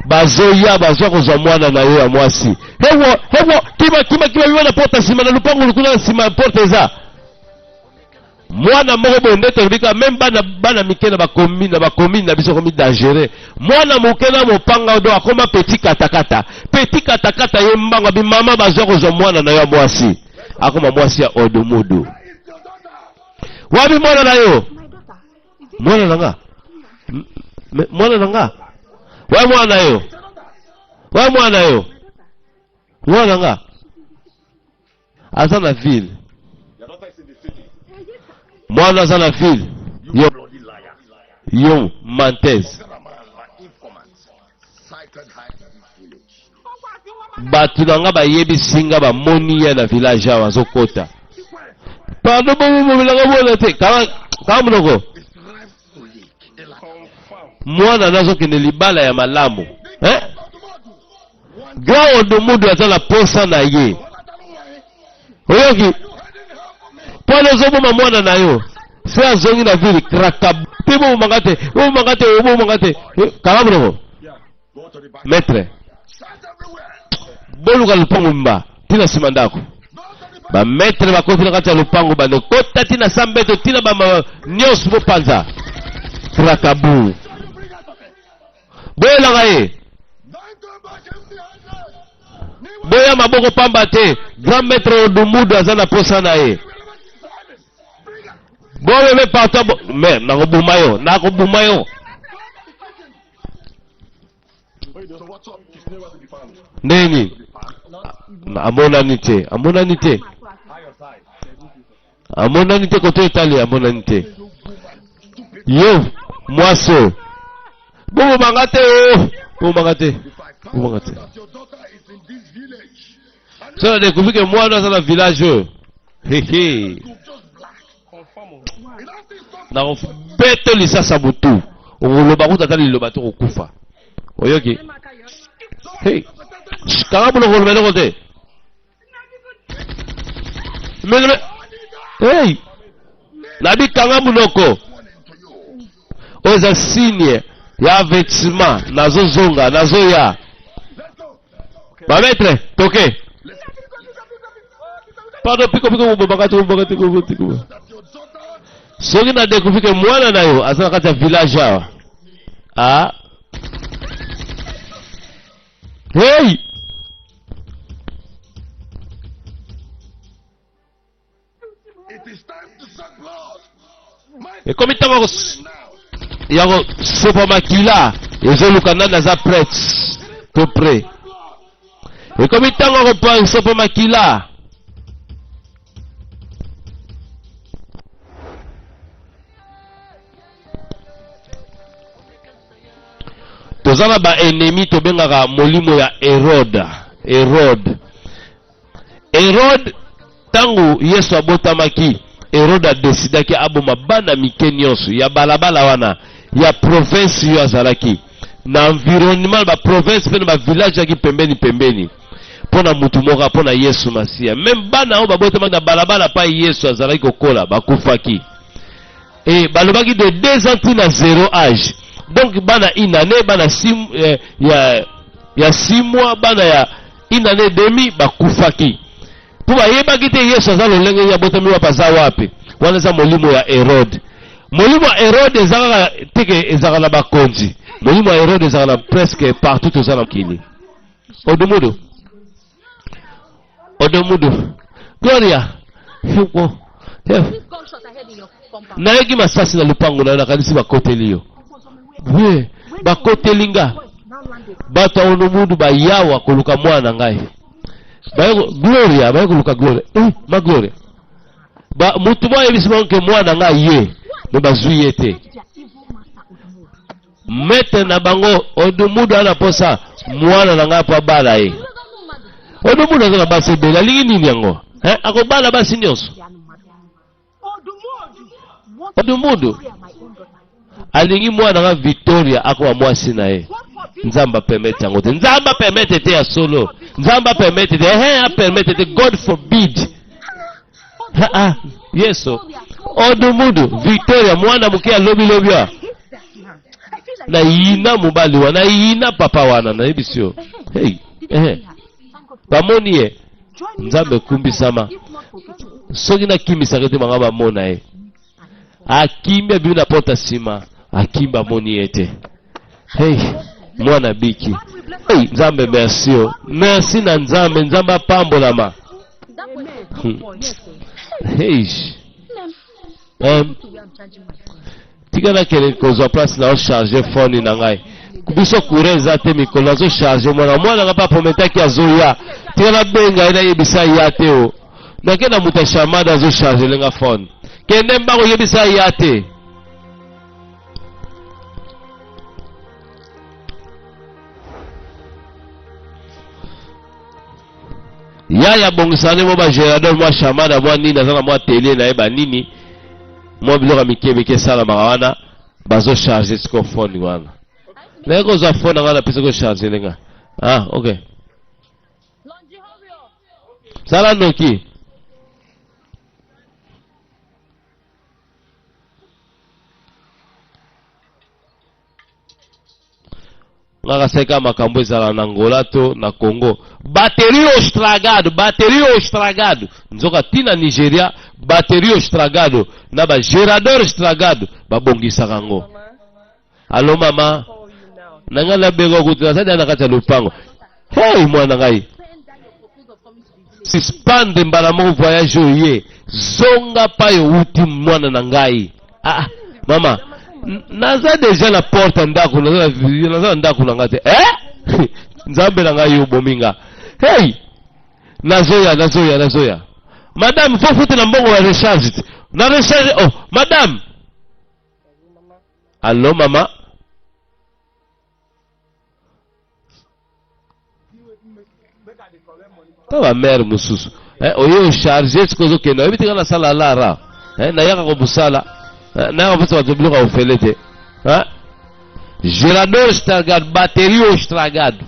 bazoya bazwa kozwa mwana na yo ya mwasi hewo hewo kima kima kima bima na porte nsima na lupango lukuna na nsima ya porte eza Mwana moko boye nde tolobi kaka meme bana bana mike na bakomi na bacommune na biso ekomi dangereux. Mwana moke na mopanga do akoma petit katakata. Petit katakata ye mbango abi mama bazwa kozwa mwana na yo ya mwasi. Akoma mwasi ya odomodo. Wapi mwana na yo? Mwana na nga? Mwana na nga? Wapi mwana na yo? Wapi mwana na yo? Mwana na nga? Aza na ville. Mwana aza na ville. Yo, yo mentez. Bato na nga bayebisi nga bamoni ye na village awa azokota. Pardon, bobomelanga mwana te. Kanga kanga monoko. Mwana nazokende libala ya malamu. Eh? Grand Odumudu aza na posa na ye. Oyoki? Pwana ozoboma mwana na yo. Se azongi na ville kraka te bobomanga te, bobomanga te, bobomanga te. Eh, kanga monoko. Maître. Boluka lupango mba tina nsima ndako. Ba maître bakoti na kati ya lupango bande kota tina sambeto tina ba nyonso bopanza. Krakabu. Boyelaka ye. Boya maboko pamba te. Grand maître Odumudu aza na posa na ye. Bomeme partout bo... Mais nakoboma yo, nakoboma yo. Ndenge nini? Amonani te, amonani te. Amonani te koto etali amonani te. Yo mwasi oyo bobomanga te o oh. bobomanga te bobomanga te so na découvrir ke mwana aza na village oyo hehe nakobeta lisasa butu okoloba kuta ata liloba te okokufa oyoki hey. kanga monoko koloba eloko te Mais, hey, nabi kanga munoko. Oyo eza signe ya avertissement. Nazozonga, nazoya. Ba maître, toke. Pardon, piko piko bobaka te bobaka te bobaka te. Soki na découvrir que mwana na yo aza na kati ya village awa. Ah. Hey! Ekomi ntango ya kosopa makila ezoluka nani aza pret to pre. Ekomi ntango ya kosopa makila. Toza na ba ennemi tobengaka molimo ya Herode. Herode. Herode, ntango Yesu abotamaki, Herode adesidaki aboma bana mike nyonso ya balabala wana ya province yo azalaki na environnement ba province mpe na ba village yaki pembeni pembeni mpo na motu moko mpo na Yesu Masiya. Meme bana oyo babotamaki na balabala mpa Yesu azalaki kokola bakufaki. Et balobaki de 2 ans ti na 0 âge. Donc bana une année, bana 6 eh, ya ya 6 mois, bana ya une année et demi bakufaki. Mpo bayebaki te Yesu aza lolenge nini, abotami wapi, aza wapi. Wana eza molimo ya Herode. Molimo ya Herode eza kaka te ke ezalaka na bakonzi. Molimo ya Herode ezalaka na presque partout toza na mokili. Odumudu. Odomudu. Gloria. Hiko. Nayoki masasi na lupango na yo, nakanisi bakoteli yo. We, bakoteli nga. Bato ya Odomudu bayawa koluka mwana na ngai. Baye Gloria, baye koluka Gloria. Eh, ma Gloria. Ba mutu moko ayebisi bango ke mwana ngai ye, me bazwi ye te. Maître na bango Odumudu ana posa mwana na ngai po abala ye. Odumudu aza na basi ebele, alingi nini yango? Eh, akobala basi nyonso. Odumudu alingi mwana nga Victoria akoma mwasi na ye. Nzambe apermete yango te. Nzambe apermete te ya solo. Nzambe apermete te. Ehe, apermete te. God forbid. Ah, ah, Yesu. Odumudu, Victoria, mwana moke ya lobi lobi wa. Na yina mobali wana, na yina papa wana, nayebisi yo. Hey, eh. Bamoni ye. Nzambe ekumbisama. Soki nakimisaka te banga bamona ye. Akimi abimi na porte nsima, akimi bamoni ye te. Hey, mwana biki. Hey, Nzambe merci yo. Merci na Nzambe, Nzambe apambolama. Hey. Tika nakende kozwa place na ocharge phone na ngai. Biso courant eza te mikolo azocharge mwana mwana nga mpe aprometaki azoya. Tika nabenga ye nayebisa ya te o. Nake na moto ya shamada azocharge lenga phone. Kende mbango yebisa ya te. Yaya bongisa nde mwa ba gerador mwa shamada mwa nini aza na mwa atelier na ye ba nini mwa biloko ya mike mike esalamaka wana bazo charge siko phone wana naye kozwa phone na ngai napesi ko charge lenga ah ok sala noki Nga kaseka makambo ezala na Angola to na Congo. Baterio estragado, baterio estragado. Nzoka ti na Nigeria, baterio estragado na ba gerador estragado babongisaka yango. Allo mama, na ngai nabenga kutu nazali na kati ya lopango. Hey mwana ngai. Suspendre mbala moko voyage oyo ye. Zonga pai owuti mwana na ngai. Ah, mama, naza deja na porte ya ndako, naza na ndako na ngai te. Eh? Nzambe na ngai yo obomi nga. Hey! Nazoya, nazoya, nazoya. Madame, faut futela mbongo ya recharge. Na recharge, oh, madame. Allo, mama. Ta ba mère mosusu eh, oye ocharge sikoyo ozokende oyebi te nga nasala lara eh, nayaka kobusala eh, nayaka kopesa bato biloko ya ofele te eh? Gerador estragado, bateria estragado.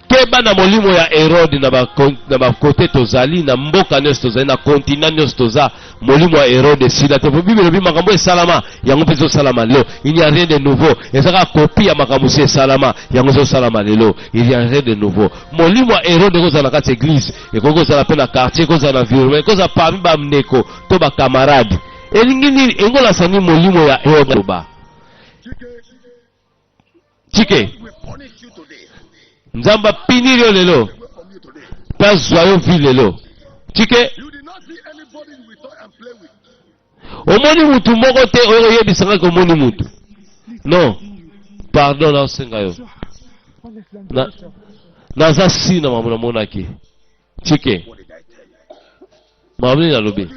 Keba na molimo ya Herode na ba na ba kote tozali na mboka nyonso tozali na continent nyonso toza molimo ya Herode esila te po Bible elobi makambo esalama yango mpe ezosalama lelo. Il n'y a rien de nouveau, eza kaka copie ya makambo esi esalama yango ezosalama lelo. Il n'y a rien de nouveau. Molimo ya Herode ekozala na kati ya eglise, ekoki kozala mpe na quartier, ekozala na environnement, ekozala parmi ba ndeko to ba camarade. Elingi nini? Elingi kolakisa nini molimo ya Herode? Loba. Chike, Nzambe apinir yo lelo mpe azwa yo vi lelo. Chike, omoni mutu moko te oyo oyebisa ngai komoni mutu. Non, pardon naosenga yo. Na, naza si na mamu namonaki. Chike, mamu nini nalobi?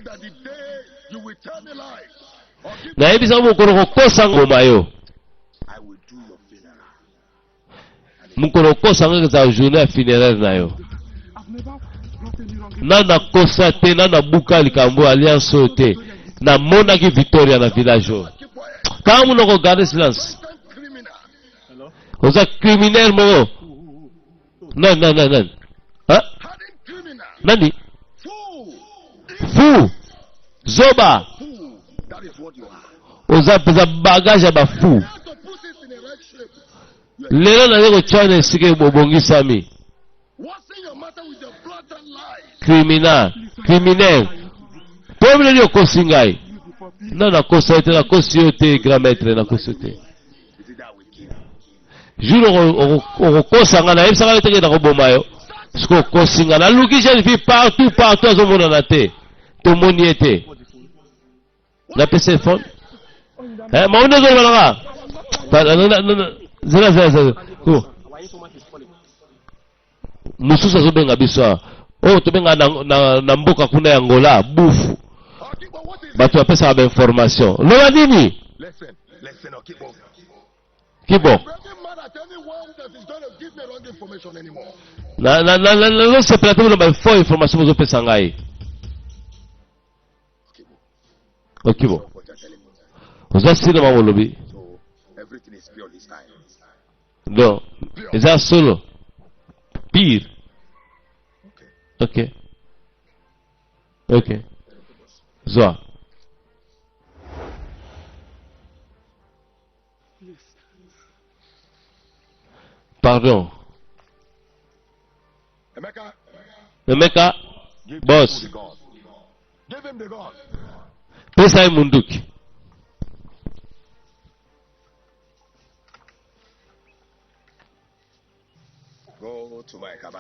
Nayebisaka mokolo kokosa ngoma yo. Mokolo okosa nga ezala journée ya funéraire na yo. Na nakosa te, na nabuka likambo alliance oyo te. Namonaki Victoria na village oyo. Kanga monoko, garde silence. Oza criminel moko. Nani nani nani nani? Hein? Nani? Fou. Zoba. Oza peza bagage ya ba fou. Lelo naye kotya na esika ebongisami. Criminal, criminel. Po bino nini okosi ngai? Non, nakosa yo te, nakosi yo te, grand maître, nakosi yo te. Jour okokosa ngai, nayebisaka yo te ke nakoboma yo. Soki okosi ngai, naluki jeune fille partout, partout azomonana te. Tomoni ye te. Napesa ye phone. Eh, mauni ozoloba na nga. Zela, zela, zela. Oh. Mosusu azobenga biso awa. Oyo tobenga na, na, na mboka kuna ya Angola, bufu. Bato bapesaka ba information. Loba nini? Kibo. Nazosepela te bino ba faux information bozopesa ngai. Okibo. Oza sila mama olobi. Donc, eza solo. Pire. Ok. Ok. Zwa. Pardon. Emeka, boss. Pesa ye munduki. Go to my car.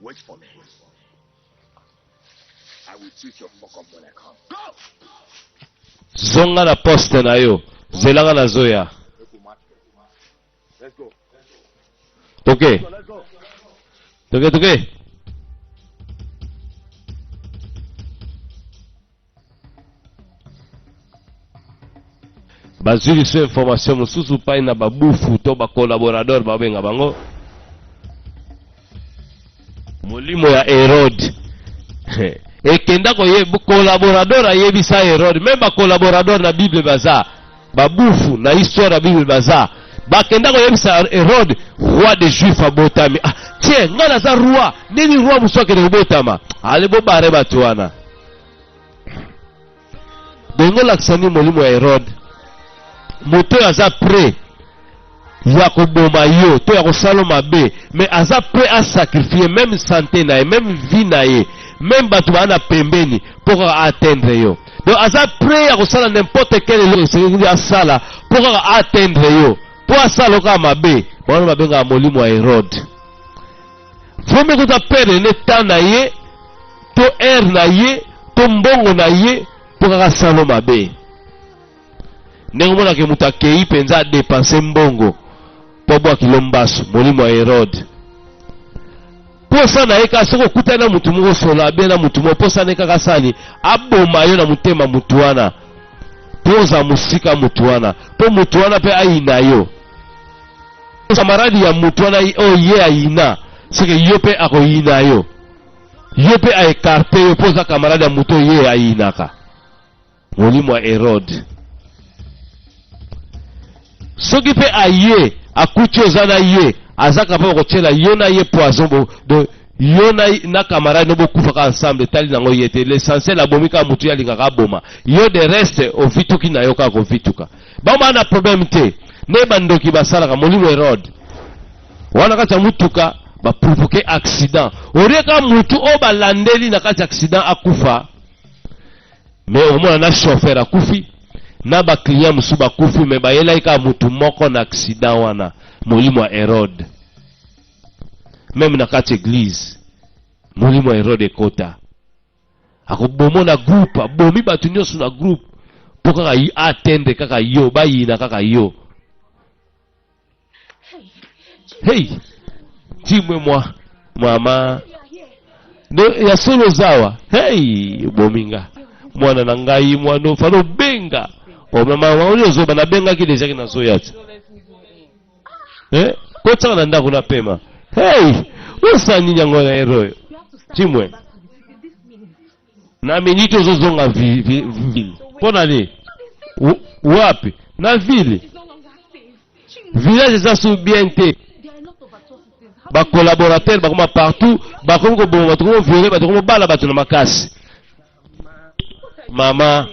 Wait for me. I will treat your fuck up when I come. Go! Zonga na poste na yo. Zelanga na zoya. Let's go. Toke. Toke toke. Bazwi lisusu information mosusu pai na babufu to ba collaborateur babenga bango molimo ya Herode ekenda koye collaborateur ayebisa Herode meme ba collaborateur na Bible baza babufu na histoire ya Bible baza bakenda koyebisa Herode roi des juifs abotami. Ah tiens, ngai naza roi, nini roi mosusu akende kobotama? Ale bobare bato wana. Bongo lakisa nini molimo ya Herode? Moto oyo aza prêt ya koboma yo to ya kosala mabe, mais aza prêt à sacrifier même santé na ye, même vie na ye, même bato baa na pembeni mpo kaka atteindre yo. Donc aza prêt ya kosala n'importe quel eloko esengeli asala mpo kaka atteindre yo, mpo asala kaka mabe. Wana babengaka molimo ya Herode. Vomi kuta perdre ne temps na ye to heure na ye to mbongo na ye mpo kaka asala mabe. Ndenge omonaka moto akei mpenza adepanse mbongo mpo abwa kilo mbasu, molimo ya Herode. Mposa na ye kaka soki okutani na motu moko solo abe na motu moko, mposa na ye kaka asali aboma yo na motema motu wana, mpo ozala mosika motu wana, mpo motu wana mpe ayina yo. Camarade ya motu wana oyo ye ayina, seke yo mpe akoyina yo, yo mpe aekarte yo mpo oza camarade ya motu oyo ye ayinaka. Molimo ya Herode. Soki mpe aye akuti oza na ye, aza capable kotiela yo na ye poison bo, do, yo na, na camarade no bokufaka ensemble, etali nango ye te. L'essentiel abomi kaka motu ye alingaka aboma yo, de reste ovituki na yo kaka kovituka. Bango baa na problème te, nde bandoki basalaka molimo Herode wana kati ya mutuka baprovoke accident, olie kaka mutu oyo balandeli na kati ya accident akufa. Mais okomona na chauffeur akufi na ba client mosusu bakufi, mais bayelaki kaka mutu moko na accident wana, molimo ya Herode. Meme na kati eglise molimo ya Herode ekota, akobomo na groupe, abomi bato nyonso na groupe mpo kaka atteindre kaka yo, bayina kaka yo. Hey, timwe mwa mama no, ya solo zawa. Hey, bominga. Mwana na ngai, mwana ofana obenga. Oh, mama, oyo ozoba nabengaki deja ke nazoya te. Eh, kotiaka na ndako na pema. Hey, osala nini yango na ero oyo? Chimwe. Na minute ozozonga ville. Mpo na nini? Wapi? Na ville. Village eza sous bien te. Ba collaborateurs bakoma partout, bakomi koboma bato, komi viole bato, komi bala bato na makasi. Mama,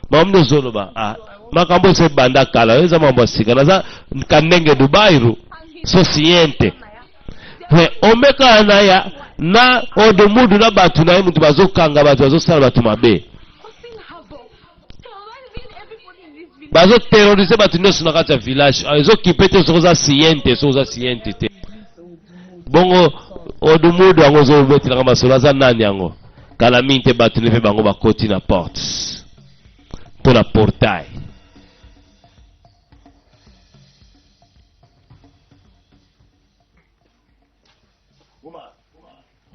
mama nde ozoloba ah, makambo esi ebanda kala, eza mambo ya sika. Naza kandenge Dubairu, so siente. Mais omeka na ya na odomudu na bato na ye moto bazokanga bato bazosala bato mabe. Bazo terroriser bato nyonso na kati ya village. Ah, ezokipe te soki oza siente, soki oza siente te. Bongo odumudu yango ozobetelanga masolo aza nani yango? Kala mingi te bato ne mpe bango bakoti na porte to na portail.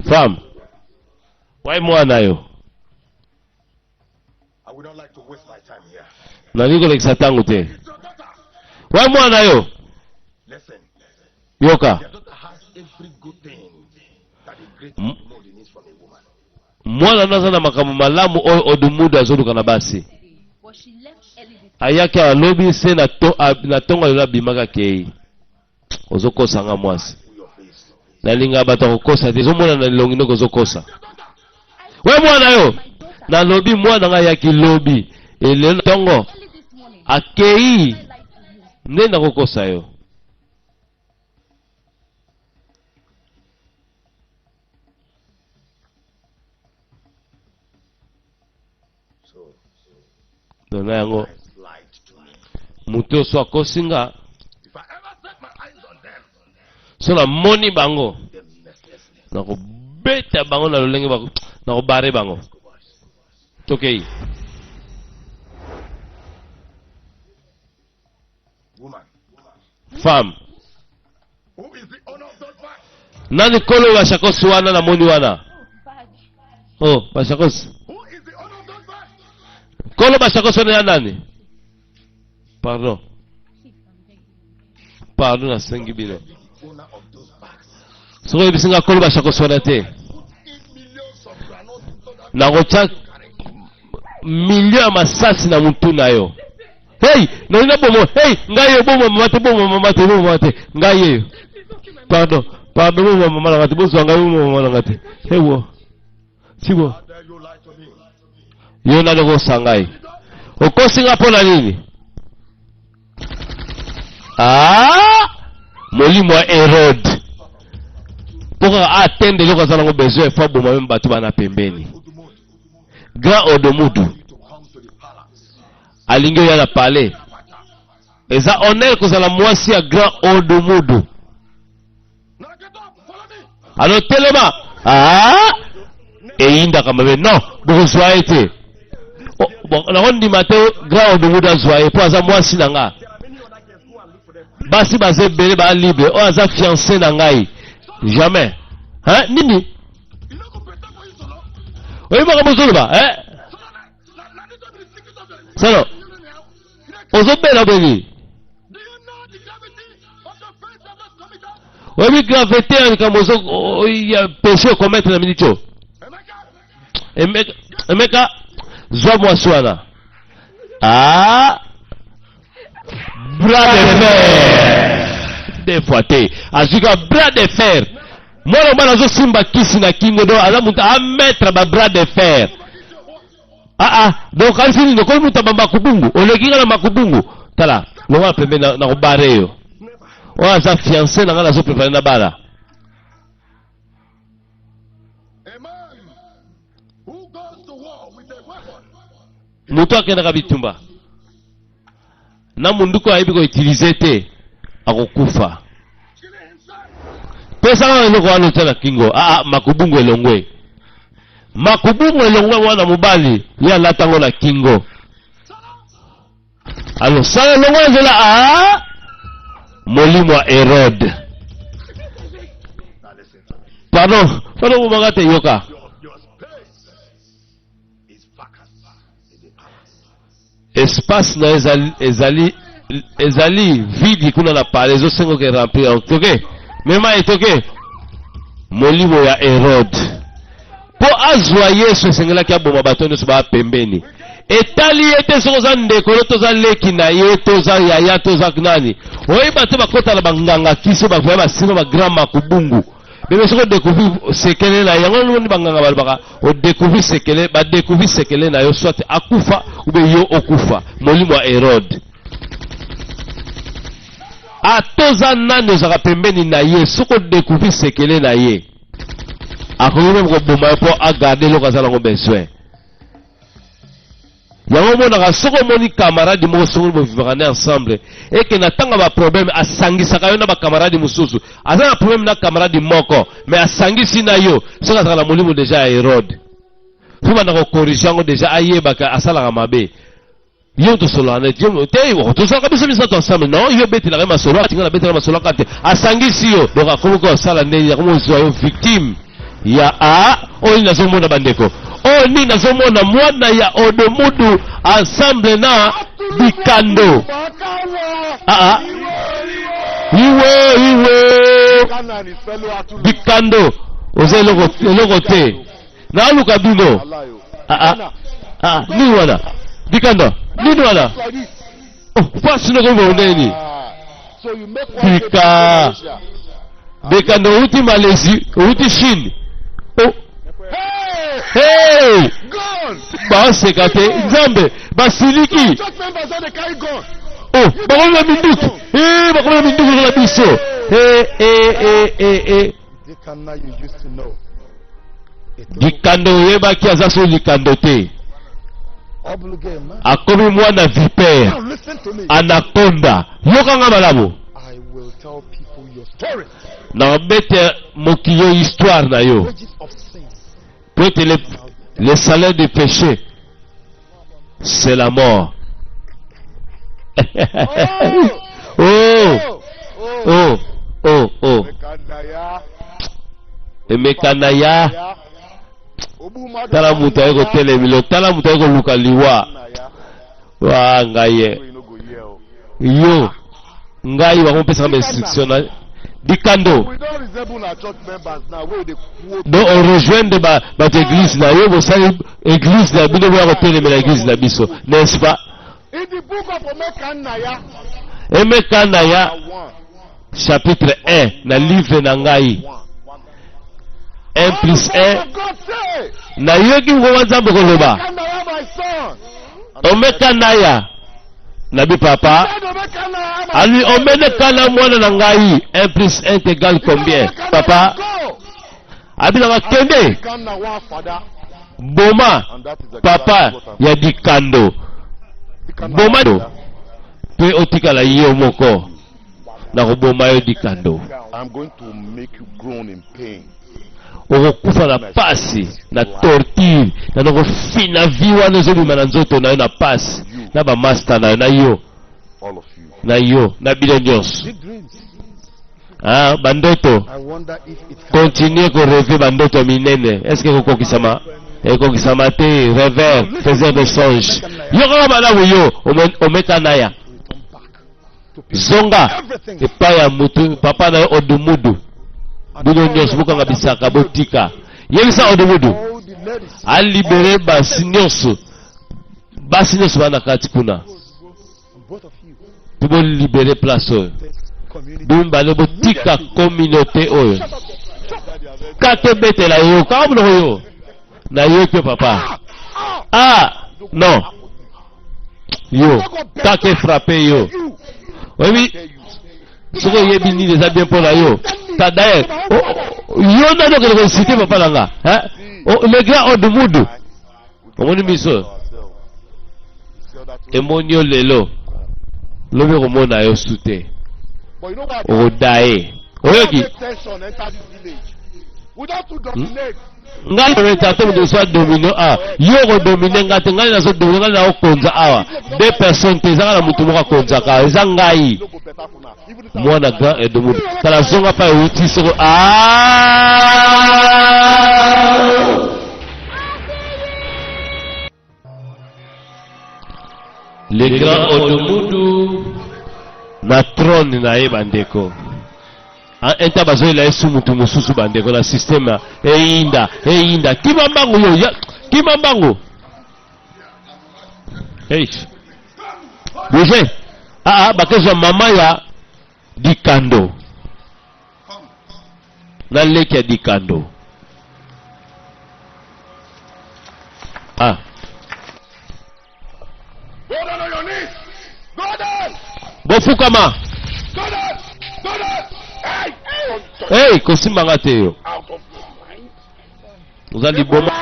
Femme, wai mwana yo. Nalingi kolekisa ntango te. Wa mwana yo. Yoka. Mwana no aza na makambo malamu oyo Odumudu azoluka na basi. Ayaki awa lobi se na to, na tongo lelo abimaka akei. Ozokosa nga mwasi. Nalinga bato ya kokosa te. Ezomona na elongi ndoko ozokosa. We mwana yo. Nalobi mwana nga ayaki lobi. Elelo tongo akei nde nakokosa yo. Dona yango moto oso akosi nga so namoni bango nakobeta bango na lolenge nakobare bango tokei. Femme nani kolo bashakosi wana namoni wana oh bashakosi kolo bashakosi wana ya nani pardon pardon nasengi bino soki oyebisi nga kolo bashakosi wana te nakotya milio ya masasi na mutu na yo hey nalingi nabomo hey ngai yo boma mama te boma mama te boma mama te ngai yeyo pardon pardon boma mama na ngai te bozwa ngai boma mama na ngai te ewo sibo yo nani okosa ngai okosi ngai mpo na nini ah molimo ya Herode mpo kaka atende eloko aza nango besoin fo aboma meme bato bana pembeni Grand Odomudu alingi oya na palais. Eza honneur kozala mwasi ya Grand Odomudu. Alors telema, ah, eyindaka mabe. Non, bokozwa ye te. Oh, bon, nakondima te Grand Odomudu azwa ye mpo aza mwasi na nga. Basi baza ebele ba libre, oyo aza fiancé na ngai. Jamais. Hein, nini? Oyebi makambo ozoloba, eh? Solo. Ozobela obeli. Oyebi gravité ya likambo ozo ya péché okomettre na minute oyo. Emeka, Emeka zwa mwasi wana. Ah! Bras de fer. Des fois te. Azwi ka bras de fer. Mwana mobali azosimba kisi na kingo donc aza moto amettre ba bras de fer. Ah ah, donc kanisi nini okomi moto ya makubungu, oleki nga na makubungu. Tala, longola pembeni na, na kobare yo. Oyo aza fiancé na nga nazo prepare na bala. Moto akendaka bitumba na munduku ayebi ko utiliser te akokufa. Pesa nga eloko wana otia na kingo. Ah, ah makubungu elongwe. Makubungu elongwe mwana mobali ye alata ngo na kingo. Alors sala elongwe nzela ah molimo ya Herode. Pardon, pardon bomaka te yoka. Espace na ezali ezali ezali vide kuna na palais ezosenga oke remplir yango toke mema ye toke molimo ya Herode mpo azwa Yesu esengelaki aboma bato nyonso baa pembeni etali ye te soki oza ndeko no toza leki na ye toza yaya toza nani oyeba te bakota na banganga kisi bakoya basima ba grand makubungu bebe soki odecouvrir sekele na yango nini banganga balobaka odecouvrir sekele badecouvrir sekele na yo soit akufa ube yo okufa molimo ya Herode ata oza nani ozalaka pembeni na ye soki odecouvrir sekele na ye akoki meme koboma yo mpo agarde eloko aza nango besoin Yango omonaka soki omoni camarade moko songolo bovivaka ne ensemble eke na ntango ya ba problème asangisaka yo na ba camarade mosusu aza na problème na camarade moko mais asangisi na yo soki azalaka na molimo deja ya Herode fo banda kokorige yango deja ayebaka asalaka mabe yo tosololaka neti yo te tosolaka biso misato ensemble non yo obetelaka ye masolo atinga na betela masolo aka te asangisi yo donc akomi kosala ndenge akomi kozwa yo victime ya a oyo nini nazomona bandeko oyo nini nazomona mwana ya odomudu ensemble na bikando aa iwe iwe bikando oza eloko te naluka bino aa aa nini wana bikando nini wana oh, fasi nokomi ndeni bika bikando outi Malaisie outi Chine oh. Hey! baseka te nzambe basiliki oh, bakomi na minduki eh, bakomi na minduki lokola biso eh, eh, eh, eh, eh. Likando oyebaki aza so likando te akomi mwana vipere anaconda yoka nga malamu nakobeta mokili yo histoire na yo po ete le, le salaire du péché c'est la mort oh oh oh oh emekana ya tala moto aye kotelemilo tala moto aye koluka liwa wa ngai ye yo ngai bakopesaka ba instruction na dikando donc orejoindre bato eglise na yo bosali eglise na bino boya kotelemela eglise na biso n'est-ce pas emeka na ya chapitre 1 na livre na ngai 1 plus 1 nayoki ngoma nzambe koloba omeka naya nabi papa ali omene kana mwana na ngai 1 plus 1 égale combien papa abilaka kende boma papa ya dikando boma mpe otikala yo moko nakoboma yo dikando okokufa na pasi na torture na nakofina vi wana ezobima na nzoto na yo na pasi na bamasta na yo na yo na yo na bino nyonso ah, bandoto continue koreve bandoto ya minene estce ekokokisama ekokisama te rêveur faiseur de songe yo kaka malamu yo omekana ya zonga epai ya mutu papa na yo odumudu bino nyonso bokanga bisaka botika yebisa odumudu alibere basi nyonso basi nyonso bana kati kuna mpo bolibere place oyo bino mibale botika communauté oyo kaka ebetela yo kaka monoko yo nayoki yo papa ah non yo kaka efrape yo oyebi soki oyebi nini eza bien mpo na yo ta d'ailleurs yo nani okende koinsite papa na nga le grand odumudu omoni miso emoni yo lelo lobi okomona yo su te okodaye oyoki Ngai orientateur moto mosusu adomine awa yo okodomine ngai te ngai nazodomine ngai naokonza awa de personne te ezaka na moto moko akonzaka awa eza ngai mwana grand edomudu tala zonga pa euti soko ah! Le grand Odomudu na trône na ye bandeko. Enta bazoyela ye su mutu mosusu bandeko na système ya eyinda eyinda kima mbangu yo ya, kima mbangu. Hey. Bouge. Ah, ah bakezwa mama ya Dikando. Na leki ya Dikando. Ah. Go down on your knees. Go down. Bofukama. Go down. Go down. Hey. Hey, kosimba nga te yo. Out of your mind. Oza liboma.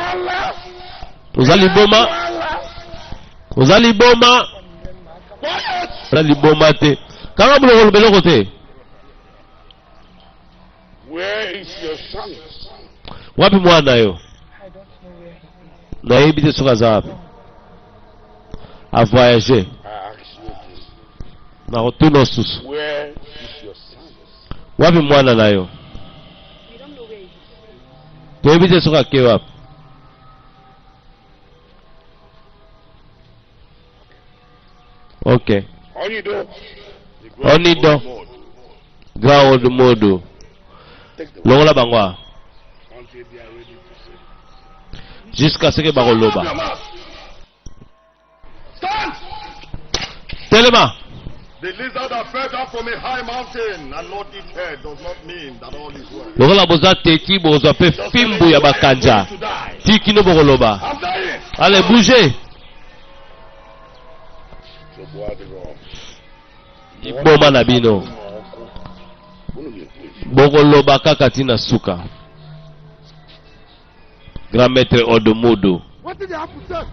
Oza liboma. Oza liboma. Oza liboma te. Kanga monoko oloba eloko te. Where is your son? Wapi mwana yo? Nayebi te soki aza wapi. A voyager. I ask you again. Nakotuna susu. Where is your son? Wapi mwana na yo? Toyebi te soki ake wapi. Ok. Onido. Onido. Grand old modo. Longola bango awa. Until they are ready to say. Jusqu'à ce que bakoloba. Your mouth. Stand! Telema. The lizard that fell down from a high mountain and not its head does not mean that all is well. Lokola boza teti bozwa pe fimbu ya bakanja. To die. Ti kino bokoloba. I'm dying. Allez, bougez. Liboma na bino. Bokoloba kaka ti na suka. Grand maître Odomodo. What did they happen, sir?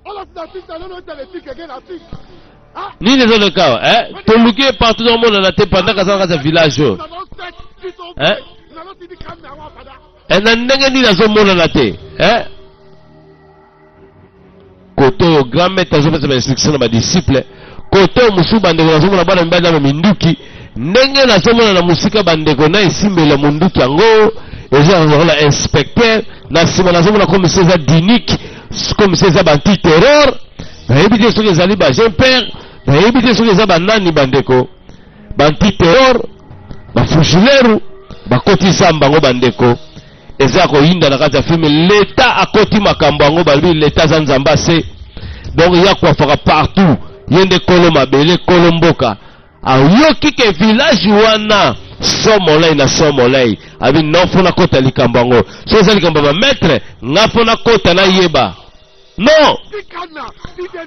All of that things, I don't know what they think again, I think. Ah, Nini ezoleka awa, eh? Toluki ye partout tomonana te pendant kaza na kati ya village oyo. I don't set this old Eh? place. I don't see the camera, I want father. Eh, na ndenge nini azomonana te eh? Kote oyo grand maître azopesa ba instruction na ba disciple, kote oyo mosusu bandeko nazomona bana mibali na minduki, ndenge nazomona na mosika bandeko na esimbeli ya munduki yango eza lokola inspecteur, na nsima nazomona comme si eza dinique, comme si eza ba anti terror, nayebi te soki ezali ba jeune père, nayebi te soki eza banani bandeko ba anti terror, ba fujileru bakoti zamba yango bandeko. Eza ya koyinda na kati ya film l'etat akoti makambo yango balobi l'etat aza nzambe ase donc ye akwafaka partout ye nde kolo mabele kolo mboka ayoki ke village wana somolei na somolei abi non fo nakota likambo yango so eza likambo ya bamaitre nga fo nakota nayeba non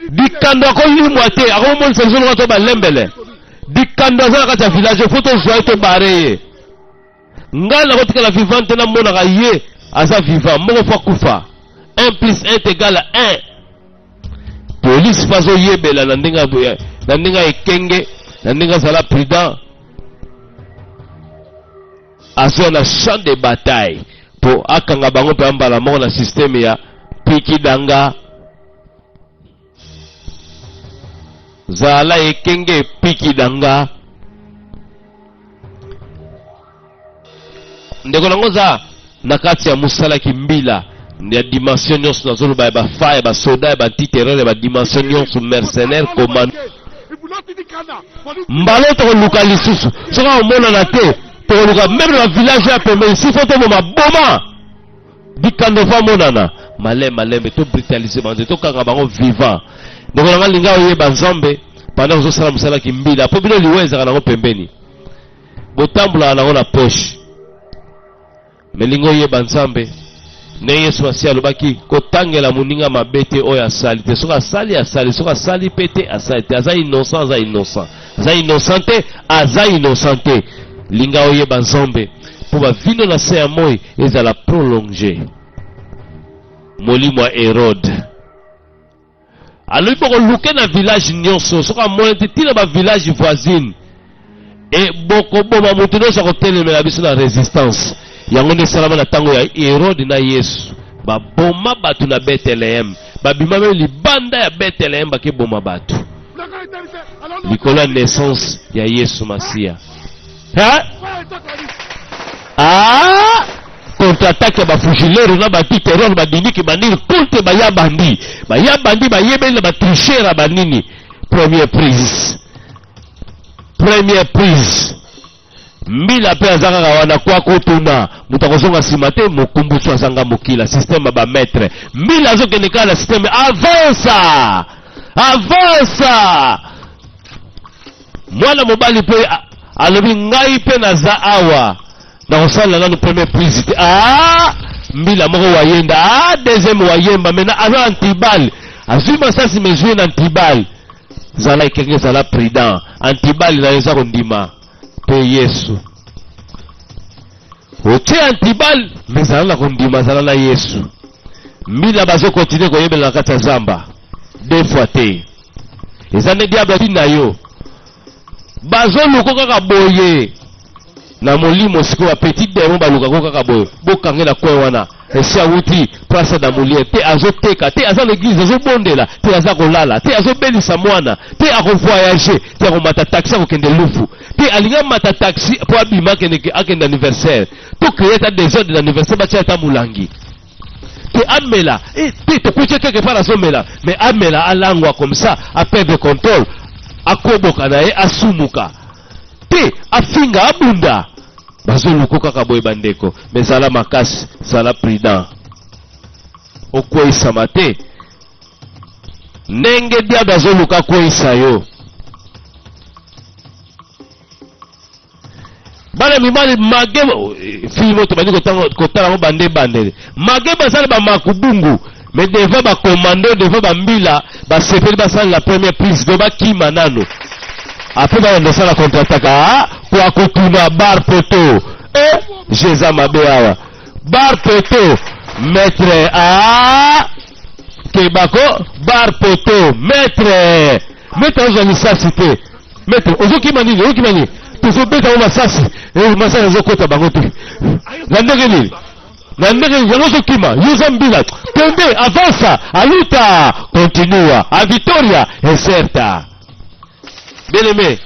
dikando akolimwa te akomonisa biso lokola to balembele dikando aza na kati ya village fo tozwa ye tobare ye Ngai nakotikala vivant te namonaka ye aza vivant moko fo akufa 1 plus 1 est égal à 1 police fo azoyebela na ndenge ya na ndenge ya ekenge na ndenge azala prudent azoya na champ de bataille mpo akanga bango mpe mbala moko na systeme ya pikidanga zala ekenge pikidanga Ndeko na ngo oza na kati ya musala kimbila ya dimension nyonso nazoloba ya bafa ya basoda ya banti terreur ya badimension nyonso mercenaire commando mbala oyo tokoluka lisusu soki akomonana te tokoluka meme na bavillage ya pembeni sifo toboma boma Dikando va monana malembe malembe to brutaliser bango te tokanga bango vivant. Ndeko na nga linga oyeba Nzambe pendant ozosala mosala kimbila po bino liwa ezalaka nango pembeni botambolaka nango na poche me linga oyeba Nzambe ndenge Yesu Masiya alobaki kotangela moninga mabe te oyo asali te soki asali asali soki asali pe te asali te aza innocent aza innocent aza innocent te aza innocent te linga oyeba Nzambe mpo ba vino na se ya moi ezala prolonge. Molimo ya Herode alobi bokoluke na village nyonso, soki amoni te tina ba village voisine e bokoboma moto nyonso akotelemela biso na resistance. Yango nde esalama na ntango ya Herode na Yesu, baboma bato na Bethlehem, babima meme libanda ya Bethlehem bakeboma bato likolo ya naissance ya Yesu Masiya. Ha? Ah! Contre-attaque ya bafujilero na batiteror badiniki banini kulte baya bandi baya bandi bayebeli na batricher ya banini. Première prise, première prise. Mbila mpe aza kaka wana kwa kotuna moto akozonga nsima te. Mokumbusu azanga mokila système ya bamaître. Mbila azokende kaka na système avansa avansa. Mwana mobali mpe alobi ngai mpe naza awa nakosalela nanu première prise te. Ah, mbila moko wayenda, ah, deuxième wayemba. Maintenant aza antibal, azwi masasi mezwi na antibal. Zala ekenge, zala prudent. Antibal na yo eza kondima mpe Yesu. Otie antibal me zala na kondima, zala na Yesu. Mbila bazokontinue koyebela na kati ya zamba deux fois te. Eza nde diable atinda yo, bazoluka kaka boye na molimo. Sikoyo bapetit demon balukako kaka boye, bokange na coin wana. Esi awuti place damulie te, azoteka te, aza na eglise azobondela te, aza kolala te, azobelisa mwana te, akovoyage te, akomata taxi akokende lufu te, alingi amata taxi mpo abima akende, akende anniversaire to créer ata désordre na anniversaire, batia ata molangi te amela eh, te tokuti quelque part azomela, mais amela alangwa comme ça aperdre contrôle, akoboka na ye, asumuka te, afinga, abunda. Bazoluka kaka boye bandeko. Me zala makasi, zala prudent, okweyisama te ndenge diable azoluka akweyisa yo. Bana mibali mage filme oyo tobandi kotala yango bande ebandele mage basala bamakubungu, mais devant bacommando, devant bambila, basepeli basalela première prise do bakima nano, apres babanda osala contre-attaque. Ah, kwa kotuna bar poto eh, jeza mabe awa bar poto maître. Ah, kebako bar poto maître, maître azwa lisasi te. Maître ozokima nini? Ozokima nini? Tozobeta ngo masasi, eh, masasi azokota bango te. Na ndenge nini? Na ndenge nini yango ozokima? Yo oza mbila, kende, avança, a luta continua, a victoria é certa. Bien aimé,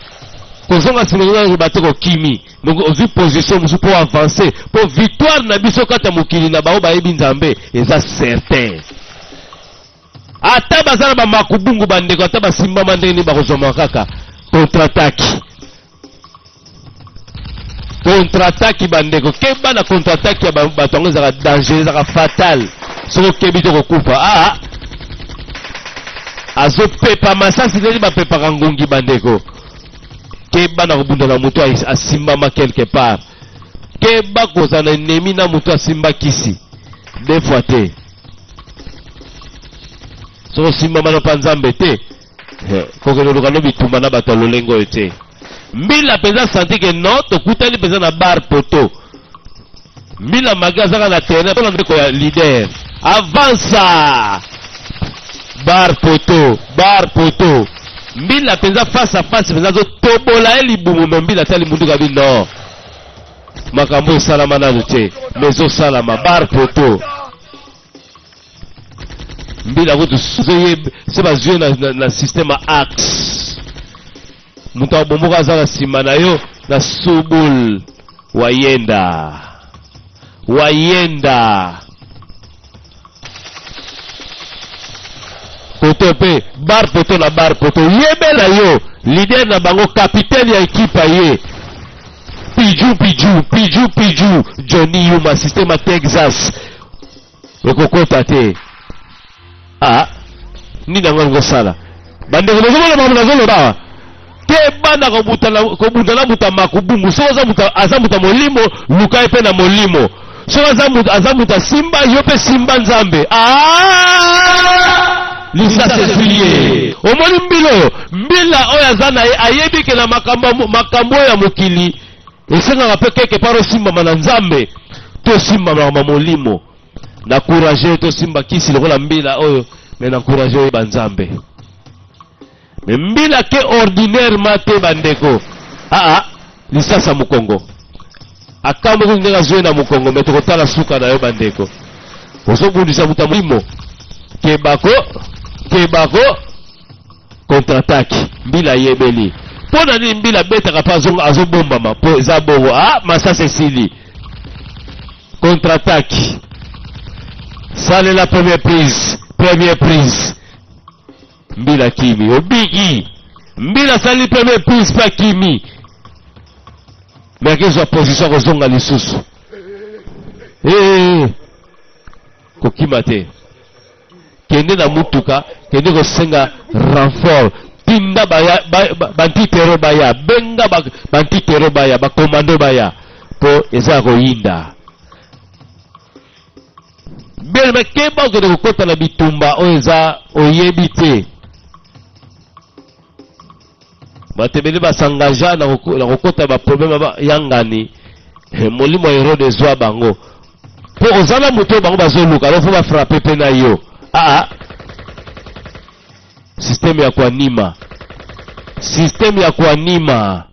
kozonga nsima kozonga te, kokimi ozwi position mosusu mpo avance, mpo victoire na biso kati ya mokili na bango bayebi Nzambe eza certain. Ata baza na bamakubungu bandeko, ata basimbama ndenge nini, bakozwama kaka. Contre-attaque, contre-attaque bandeko, keba na contre-attaque ya bato yango, ezalaka danger, ezalaka fatal. Soki okebi te kokufa. Ah, azopepa masasi ndenge bapepaka ngungi bandeko. Keba na kobunda na moto asimbama quelque part. Keba kozala na ennemi na moto asimba kisi deux fois te. Soki osimbama na mpa Nzambe te, kokende oluka no bitumba na bato ya lolenge oyo te. Mbila mpenza santi ke non, tokutani mpenza na bar poto. Mbila mage azaka na terrain mpona ndeko ya leader avansa bar poto, bar poto. Mbila mpenza face à face mpenza azotobola ye libumu, me mbila atali munduka bi non, makambo esalama nanu te, me ezosalama. Bar poto, mbila kutu se bazwi na, na, na système ya axe, moto abomboka aza na nsima na yo na subul wayenda wayenda poto mpe bar poto na bar poto. Yebela yo leader na bango, capitaine ya ekipe ye piju piju piju piju Johnny Yuma, système ya Texas ekokota te. Ah, nini yango alingi kosala bandeko? Bozomona makambo nazoloba awa te. Bana kobunda na moto ya makubungu, soki aza moto ya molimo, luka ye mpe na molimo. Soki aza moto asimba yo mpe simba Nzambe. Ah, lisasi ezwi ye. Omoni mbila oyo, mbila oyo aza na ye, ayebi ke na makambo oyo ya mokili esengaka mpe quelque part osimbama na Nzambe, tosimbama na molimo. Na courage tosimba kisi lokola mbila oyo, me na courage oyeba Nzambe. Me mbila ke ordinairement te bandeko. Aa, lisasa mokongo akambo kutu ndenge azwi na mokongo, me tokotala suka na yo bandeko. Ozobundisa moto ya molimo, kebako, kebako. Contre-attaque, mbila ayebeli mpo na nini mbila abetaka mpe azobombama mpo eza bongo. Ah, masasi esili. Contre-attaque. Salela première prise. Première prise. Mbila kimi. Obiki. Mbila asali première prise mpe akimi. Mais akezwa position akozonga lisusu. Hey, kokima te. Kende na mutuka, kende kosenga renfort. Tinda baya, ba, ba, bantitero baya, benga ba, bantitero baya, bakomando baya, mpo eza ya koyinda. Bien me keba okende kokota na bitumba oyo eza oyebi te. Bato ebele basangagea na kokota ba problème ya ngani, eh, molimo ya Herode ezwa bango mpo oza na moto oyo bango bazoluka, alors fo bafrape mpe na yo. Aa, ah, systeme ya koanima, systeme ya koanima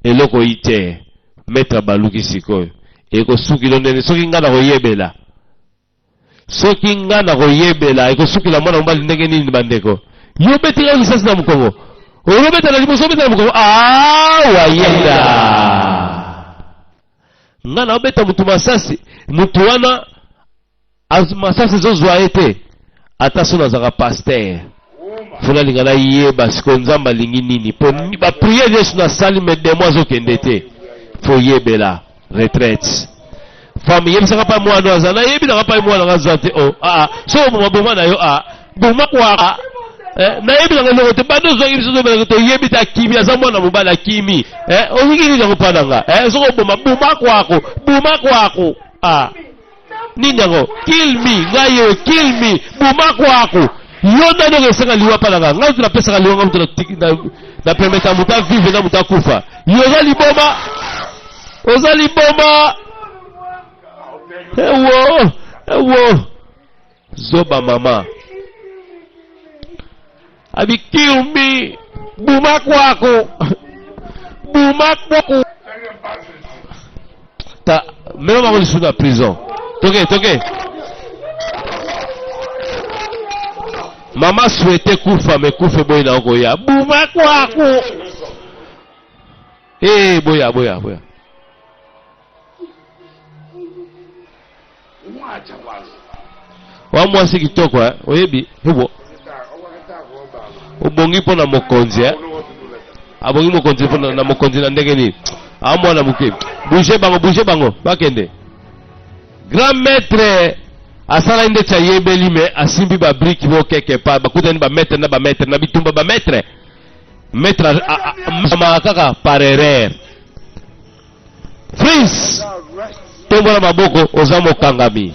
eloko yi te. Maître abaluki sikoyo, ekosukilo ndenge soki ngai nakoyebela Soki nga nakoyebela ekosukela mwana mobali ndenge nini bandeko? Yo obeti nga lisasi na mokongo, olobeta na liboso, obeta na mokongo, ah wayenda nga naobeta motu masasi, motu wana masasi ezozwa ye te, ata so nazalaka pasteur fo nalinga nayeba sikoyo Nzambe alingi nini, po bapriere nyonso nasali me demo azokende te, fo yebela retraite. Femme yebisaka pa mwana aza nayebi nanga pa mwana nga aza te o oh, aa ah, so oboma boma na yo a ah, boma kwa ah, eh, nayebi nanga eloko te banda ozwaki biso tobelaka toyebi te akimi aza mwana mobali akimi eh, olingi nini yango mpa na nga eh, soki oboma boma kwako boma kwako ah. nini yango kill me ngai yo kill me boma kwako yo nani okesaka liwa mpa na nga ngai moto napesaka liwa ngai moto na permeta moto avive na moto akufa yo oza liboma oza liboma ewo ewo zoba mama abi kill me buma kwako buma kwako ta mema bango lisusu na prison toke toke mama souhaite kufa me kufa eboyi na okoya buma kwako Ee, boya, boya, boya. Wa mwasi kitoko eh? Oyebi hebo obongi mpo na mokonzi eh? Abongi mokonzi mpo na mokonzi na ndenge nini? A mwana moke, bouge bango, bouge bango, bakende. Grand maître asalaki ndeti ayebeli me asimbi ba brique bo quelque part bakutani ba maître na ba maître na bitumba ba maître. Maître amaka kaka par erreur. Fils, tombola maboko oza mokangami.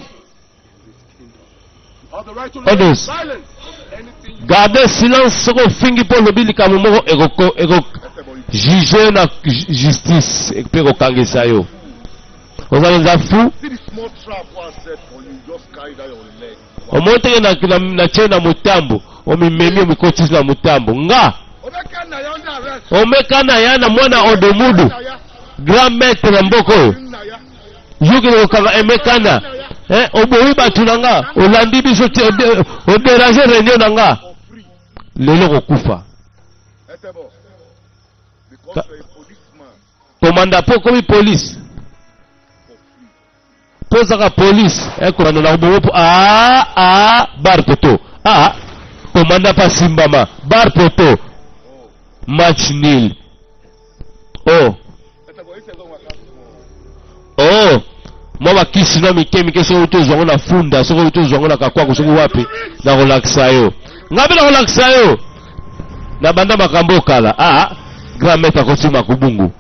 Odos. Garde silence soki ofingi mpo olobi likambo moko ekoko eko juge na justice mpe ekokangisa yo. Oza mpenza fou. Omoni teke na, na, na tie na motambo omimemi omikotisi na motambo nga omeka na ya na mwana odomudu grand maître na mboka oyo yokende kokanga emekana eh, oboyi bato na nga olandi biso te oderange réunion na nga lelo kokufa komanda mpo okomi polise Po ozaka police eh komanda na bongo po ah ah bar poto ah komanda pa simbama bar poto match nil oh oh mwa bakisi na mike mike soki outi ozwa yango na funda soki outi ozwa yango na kakwaku soki wapi nakolakisa yo ngai mpe nakolakisa yo na banda makambo okala ah grand maître akoti makubungu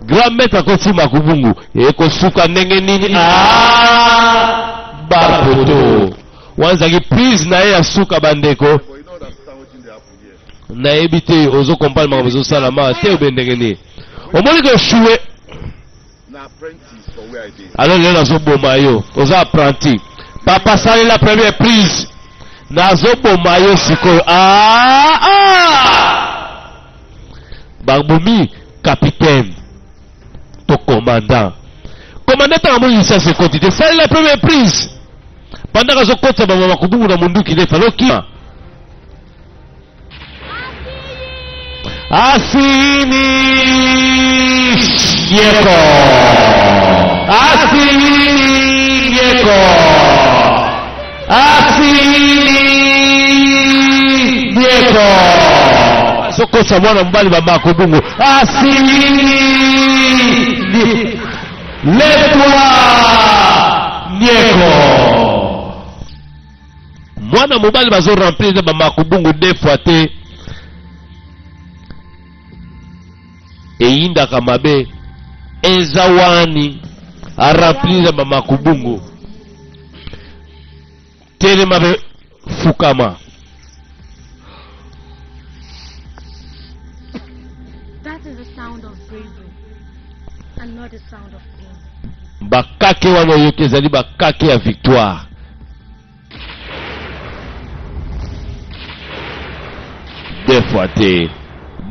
Grand maître akoti makubungu ekosuka ndenge nini? Ah, bapoto wana ezalaki prise na ye ya suka bandeko. Nayebi te ozo comprendre makambo ezosalama te obe ndenge nini omoni ko echoue alors lelo nazoboma yo oza apprenti papa salela première prise nazoboma yo sikoyo ah, ah! Babomi capitaine to commandant. Commandant ntango amoni lisasi ekoti te, salela première prise. Pendant azokotisa bamama makubungu na munduki nde falo okima. Asini yeko. Asini yeko. Nieko. Asili Nieko. Azokosa mwana mobali bamakobungu. Asili Lève-toi Nieko. Mwana mobali bazo remplir na bamakobungu deux fois te. Eyindaka mabe eza wani aremplir na bamakobungu. Telema be fukama. That is the sound of bravery and not the sound of pain. Bakake wana oyoki ezali bakake ya victoire. Deux fois te,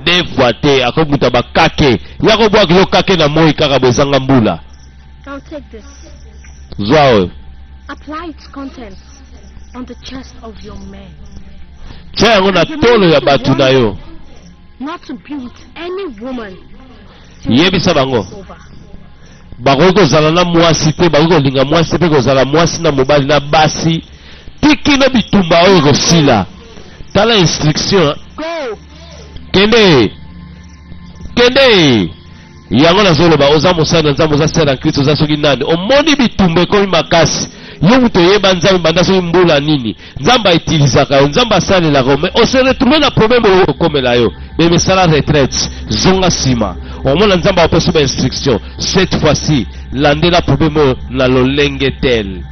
deux fois te, akobuta bakake ya kobwaka yo kake na moi kaka bozanga mbula. Now take this. Zwa oyo. Apply its contents on the chest of your men. Tia yango na tolo ya bato na yo. Not to be with any woman. till Yebisa bango. it's over. Bakoki kozala na mwasi te, bakoki kolinga mwasi te, mpe kozala mwasi na mobali na basi tikino bitumba oyo ekosila. Tala instruction. Go! Kende, kende. Yango nazoloba, oza mosali na Nzambe, oza sœur en Christ, oza soki nani, omoni bitumba ekomi makasi, yo moto oyeba Nzambe banda soki mbula nini, Nzambe autilisaka yo, Nzambe asalelaka yo, mais ose retrouver na problème oyo okomela yo, mais mesala retraite, zonga nsima, omona Nzambe akopesa ba instruction, cette fois-ci landela problème oyo na lolenge tel.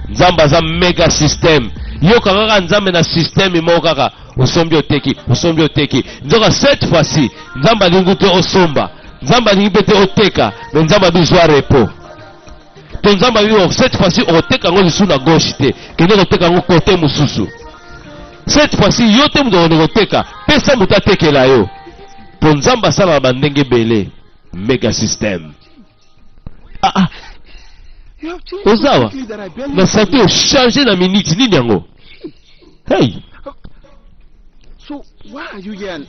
Nzambe aza mega système, yoka kaka Nzambe na système moko kaka, osombi oteki, osombi oteki, nzoka cette fois-ci Nzambe alingi te osomba, Nzambe alingi mpe te oteka, mais Nzambe abi zwa repos. To Nzambe alingi oh, cette fois-ci okoteka yango lisusu na gauche te, kende koteka yango kote mosusu. Cette fois-ci yo te moto okende koteka, pesa moto atekela yo. Po Nzambe asalaka ba ndenge ebele, mega système. Ah, ah. You have changed so Ozawa quickly that I barely na sante ochange na minute nini yango? Hey, So why are you here? And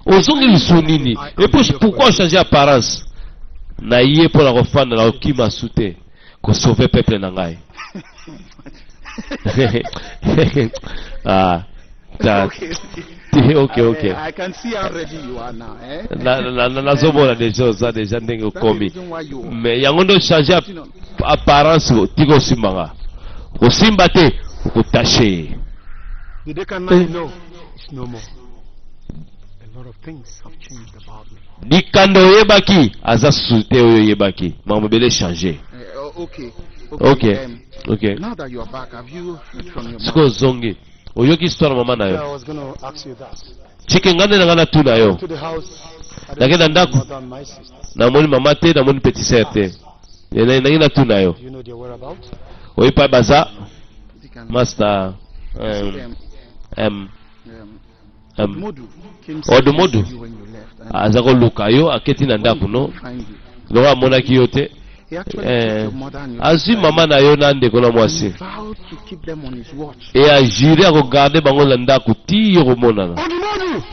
ozongi lisusu nini? Et puis pourquoi changer apparence? Na ye mpo na kofanda na kokima su te, kosauve peuple na ngai. Ah, ta, okay. te, ok, ok. I can see how ready you are now. Eh? Na- na- na- nazomona deja oza deja ndenge That's the okomi reason why you mais yango nde ochange apparence, tika osimbanga, osimba te okotache. The Deacon now know it's no more. A lot of things have changed about me. Dikando oyebaki aza susu te, oyo oyebaki makambo ebele change. Eh, oh, okay. Okay. Ok, ok. Now that you are back, have you heard from your Sikoyo mother? ozongi, oyoki histoire na mama na Yeah, I yo? was going to ask you that. Chike ngai nde na ngai natuna yo. To the house, I Nake didn't na see my ndako. mother and my sister. Namoni mama te, namoni petit sœur te. Nangi natuna yo. Do you know their whereabouts? Oyepa baza Deacon, master. Modu came Odumodu. searching for you when you left. And Aza koluka yo, aketi na when ndako he no couldn't find you, loko amonaki yo te. he actually Eh, took your mother and your azwi sister mama na yo na ndeko na and mwasi he vowed to keep them on his watch. e ajure akogarde bango na ndako ti yo komonana. Odumodu!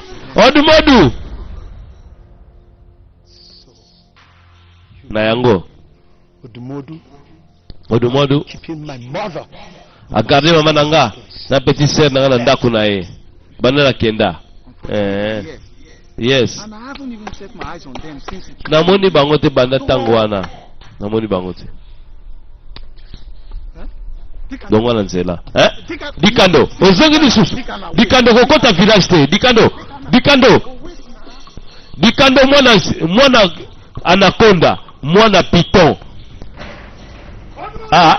Odumodu So, na yango Odumodu Odumodu keeping my mother. agarde mama na nga na petit sœur na nga na ndako na ye banda na kenda. Eh, Yes. yes. And I haven't even set my eyes on them since it Namoni bango te banda ntango wana, namoni bango te. Deacon, Dongo na nzela, eh? Deacon, Dikando ozongi lisusu. Dikando kokota village te. Dikando, Dikando, Dikando, mwana mwana anaconda, mwana python. Ah,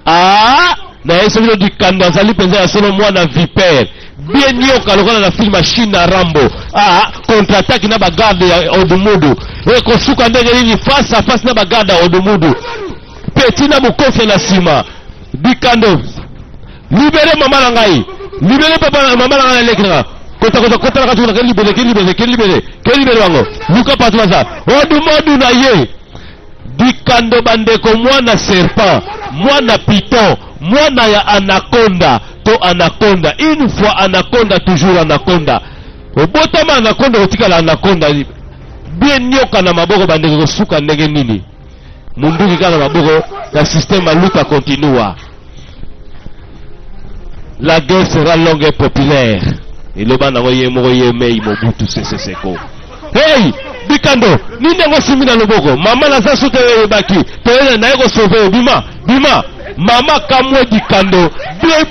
ah, na ye soki no Dikando azali mpenza ya solo mwana vipere bien nioka lokola na film ya Chine Rambo. Ah, contre-attaque na bagarde ya Odumudu ekosuka ndenge nini? Face à face na bagarde ya Odumudu, peti na mokofi na nsima. Dikando, libere mama na ngai, libere papa na mama na ngai na leki na nga. Kota, kota, kota na kati kuna, ke libere, ke libere, ke libere, ke libere bango, luka partout baza. Odumodu na ye Dikando bandeko, mwana serpent, mwana python, mwana ya anaconda to anaconda. Une fois anaconda, toujours anaconda. Obotama anaconda, otikala anaconda. Bien nioka na maboko bandeko, kosuka ndenge nini? Munduki kaka na maboko na système ya luta continua. La guerre sera longue et populaire. Eloba nango ye moko ye mei Mobutu Sese Seko. Hey! Bikando, nini yango osimbi na loboko? Mama naza soki oyebaki. Toyena naye ko sauver yo. Bima, bima. Mama kamwe Dikando, bien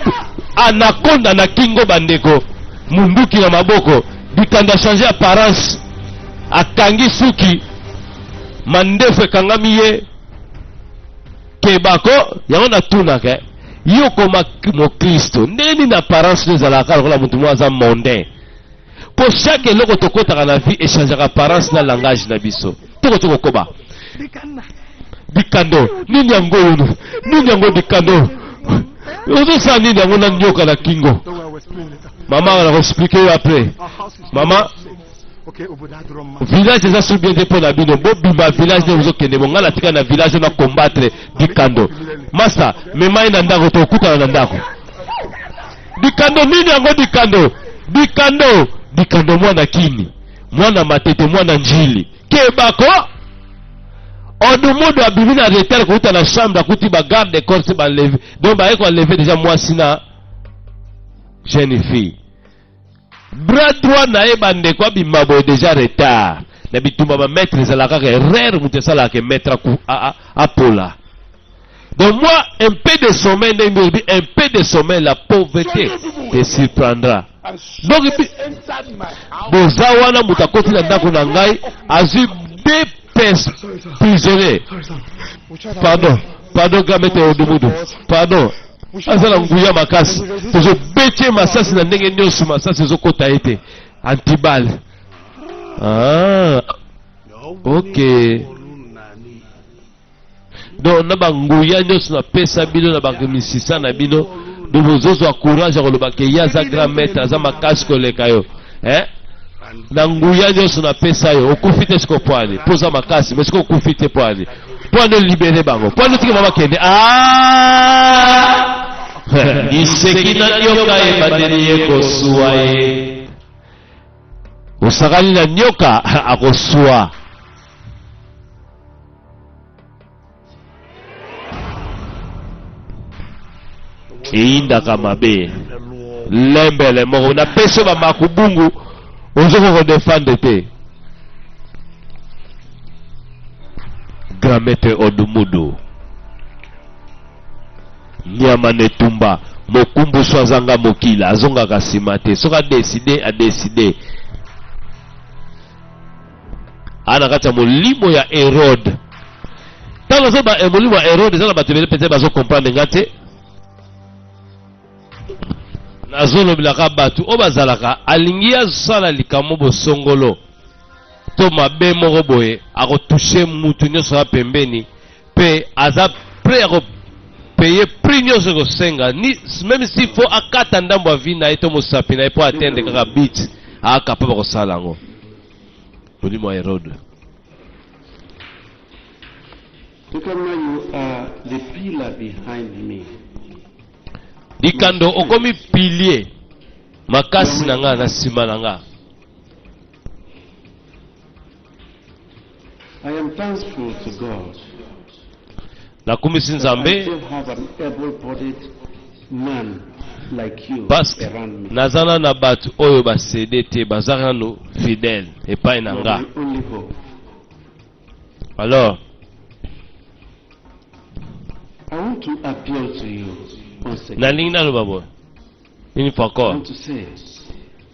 anaconda na kingo bandeko. Munduki na maboko. Dikando a changer apparence. Akangi suki. Mandefu ekangami ye. Keba ko, yango natunaka eh. Yo okoma moklisto ndenge nini apparence no ezalaka lokola moto moko aza mondain? Po chaque eloko tokotaka na vie echangeaka apparence na langage na biso. Tokoki kokoba. Dikando, nini yango oyo? Nini yango dikando? Ozosala nini yango na nyoka na kingo? Mama, nako expliquer yo après. Mama, village eza sur bien te mpo na bino bobima village nde bozokende bo ngai natika na village na combattre dikando masta mema ye na ndako tokutana na ndako dikando nini yango dikando dikando dikando mwana kini mwana matete mwana njili kebako odumudu abimi na retard kouta na chambre akuti bagarde corps baleve donc baye koenleve deja mwasi na jeune fille Bras droit na ye ba ndeko abima boye dejà retard na bitumba ba maitre ezalaka kaka erreur mutu esalaka ke maitre aku apola donc moi un peu de sommeil ndenge olobi un peu de sommeil la pauvreté te surprendra donc boza wana moto akoti na ndako na ngai azwi deux pes prisonnier pardon pardon grand maître odumudu pardon aza na nguya makasi tozobeti ye masasi na ndenge nyonso masasi ezokota ye te antibale ah, ok donc na banguya nyonso napesa bino na bamisisa na bino donc bozozwa courage ya koloba ke ye aza grand maître aza makasi koleka yo eh? na nguya nyonso napesa yo okufi te siko poani mpo oza makasi me siko okufi te poani mpo ani olibere bango mpo ani otiki bango bakende ah! liseki na nyoka ebandeli ye kosuwa ye osakani na nyoka akosua eyindaka mabe lembele moko napesi yo bamakubungu ozokoka kodefendre te grand maître odumudu nyama na etumba mokumbusu azanga mokila azongaka nsima te soki adeside adeside aa na kati ya molimo ya Herode. Ntango nazoba eh, molimo ya Herode, eza na bato ebele mpenza bazo comprendre nga te. Nazolobelaka bato oyo bazalaka alingi asala likambo bosongolo to mabe moko boye, akotouche mutu nyonso ya pembeni mpe aza prêt ya kopaye prix nyonso ekosenga ni même s'il faut akata ndambo ya vie na ye to mosapi na ye mpo atteindre kaka but aa capable kosala yango. Molimo ya Herode. Likando, you are the pillar behind me. Likando okomi pilier makasi na nga na nsima na nga. I am thankful to God. Nakumisi Nzambe. I still have an able-bodied man like you Parce que around me. naza na na bato oyo basede te baza nanu fidèle epai na You nga. are my only hope. Alors I want to appeal to you once again. nalingi naloba boye une fois I encore want to say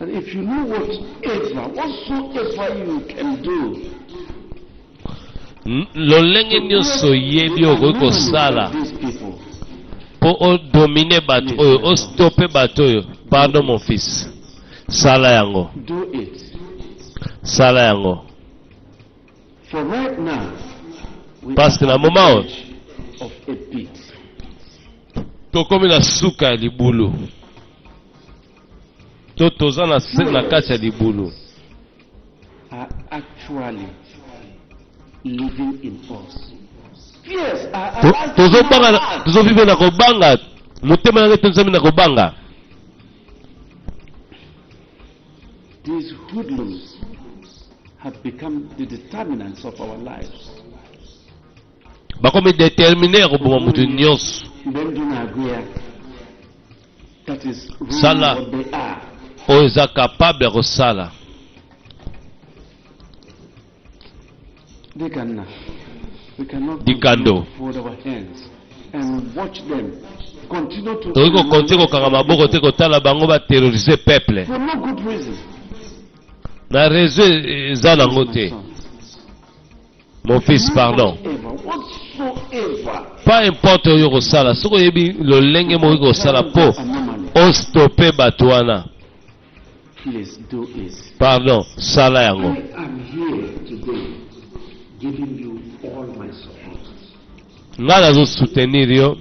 that if you know whatever, whatsoever you can do, lolenge nyonso oyebi okoki kosala mpo odomine bato oyo ostope bato oyo pardon mon fils sala yango sala yango parce que na moment oyo tokomi na suka ya libulu to toza na, na kati ya libulu are actually living in us. Fears are arising in tozobanga our hearts. tozovive na kobanga motema na ngai etondisami na kobanga These hoodlums have become the determinants of our lives. Bakomi determine ya koboma moto nyonso. Mgbe ndụ na-agụ ya, that is really Sala. what they are. Oyo eza capable ya kosala. Dịka nna, we cannot Dikando. continue to fold our hands and watch them continue to Tokoki kokontinue kokanga maboko te kotala bango baterrorize peuple for no good reason. na réseau eza nango My te. son. Mon fils, pardon. Whatever, whatsoever. Pas importe oyo kosala, soki oyebi lolenge mokoki kosala mpo Anomaly. ostope bato wana, Please do it. pardon, sala yango. I am here today giving you all my support. Ngai nazosoutenir yo,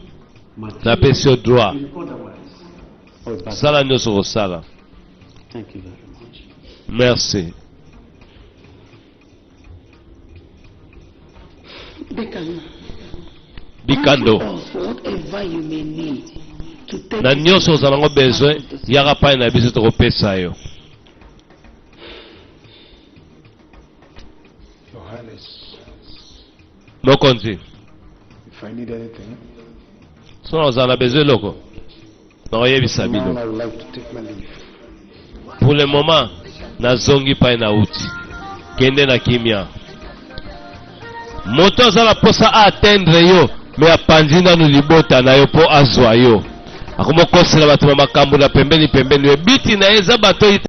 napesi yo droit. And otherwise. Oh, but Sala nyonso kosala. Thank you very much. Merci. Dikando. Dikando. Us for whatever you may need to take Na this nyonso ozala yango besoin, out of the yaka pai na biso, tokopesa yo. Your Highness, Mokonzi, if I need anything, so ozala na besoin eloko, nakoyebisa now bino. I would like to take my leave. Pour le moment, nazongi pai na uti. Kende na kimia. Moto aza na mposa aatteindre yo, me apanzi nanu libota na yo mpo azwa yo. Akomokosela bato ba makambo na pembeni pembeni, me biti na ye eza bato oyo.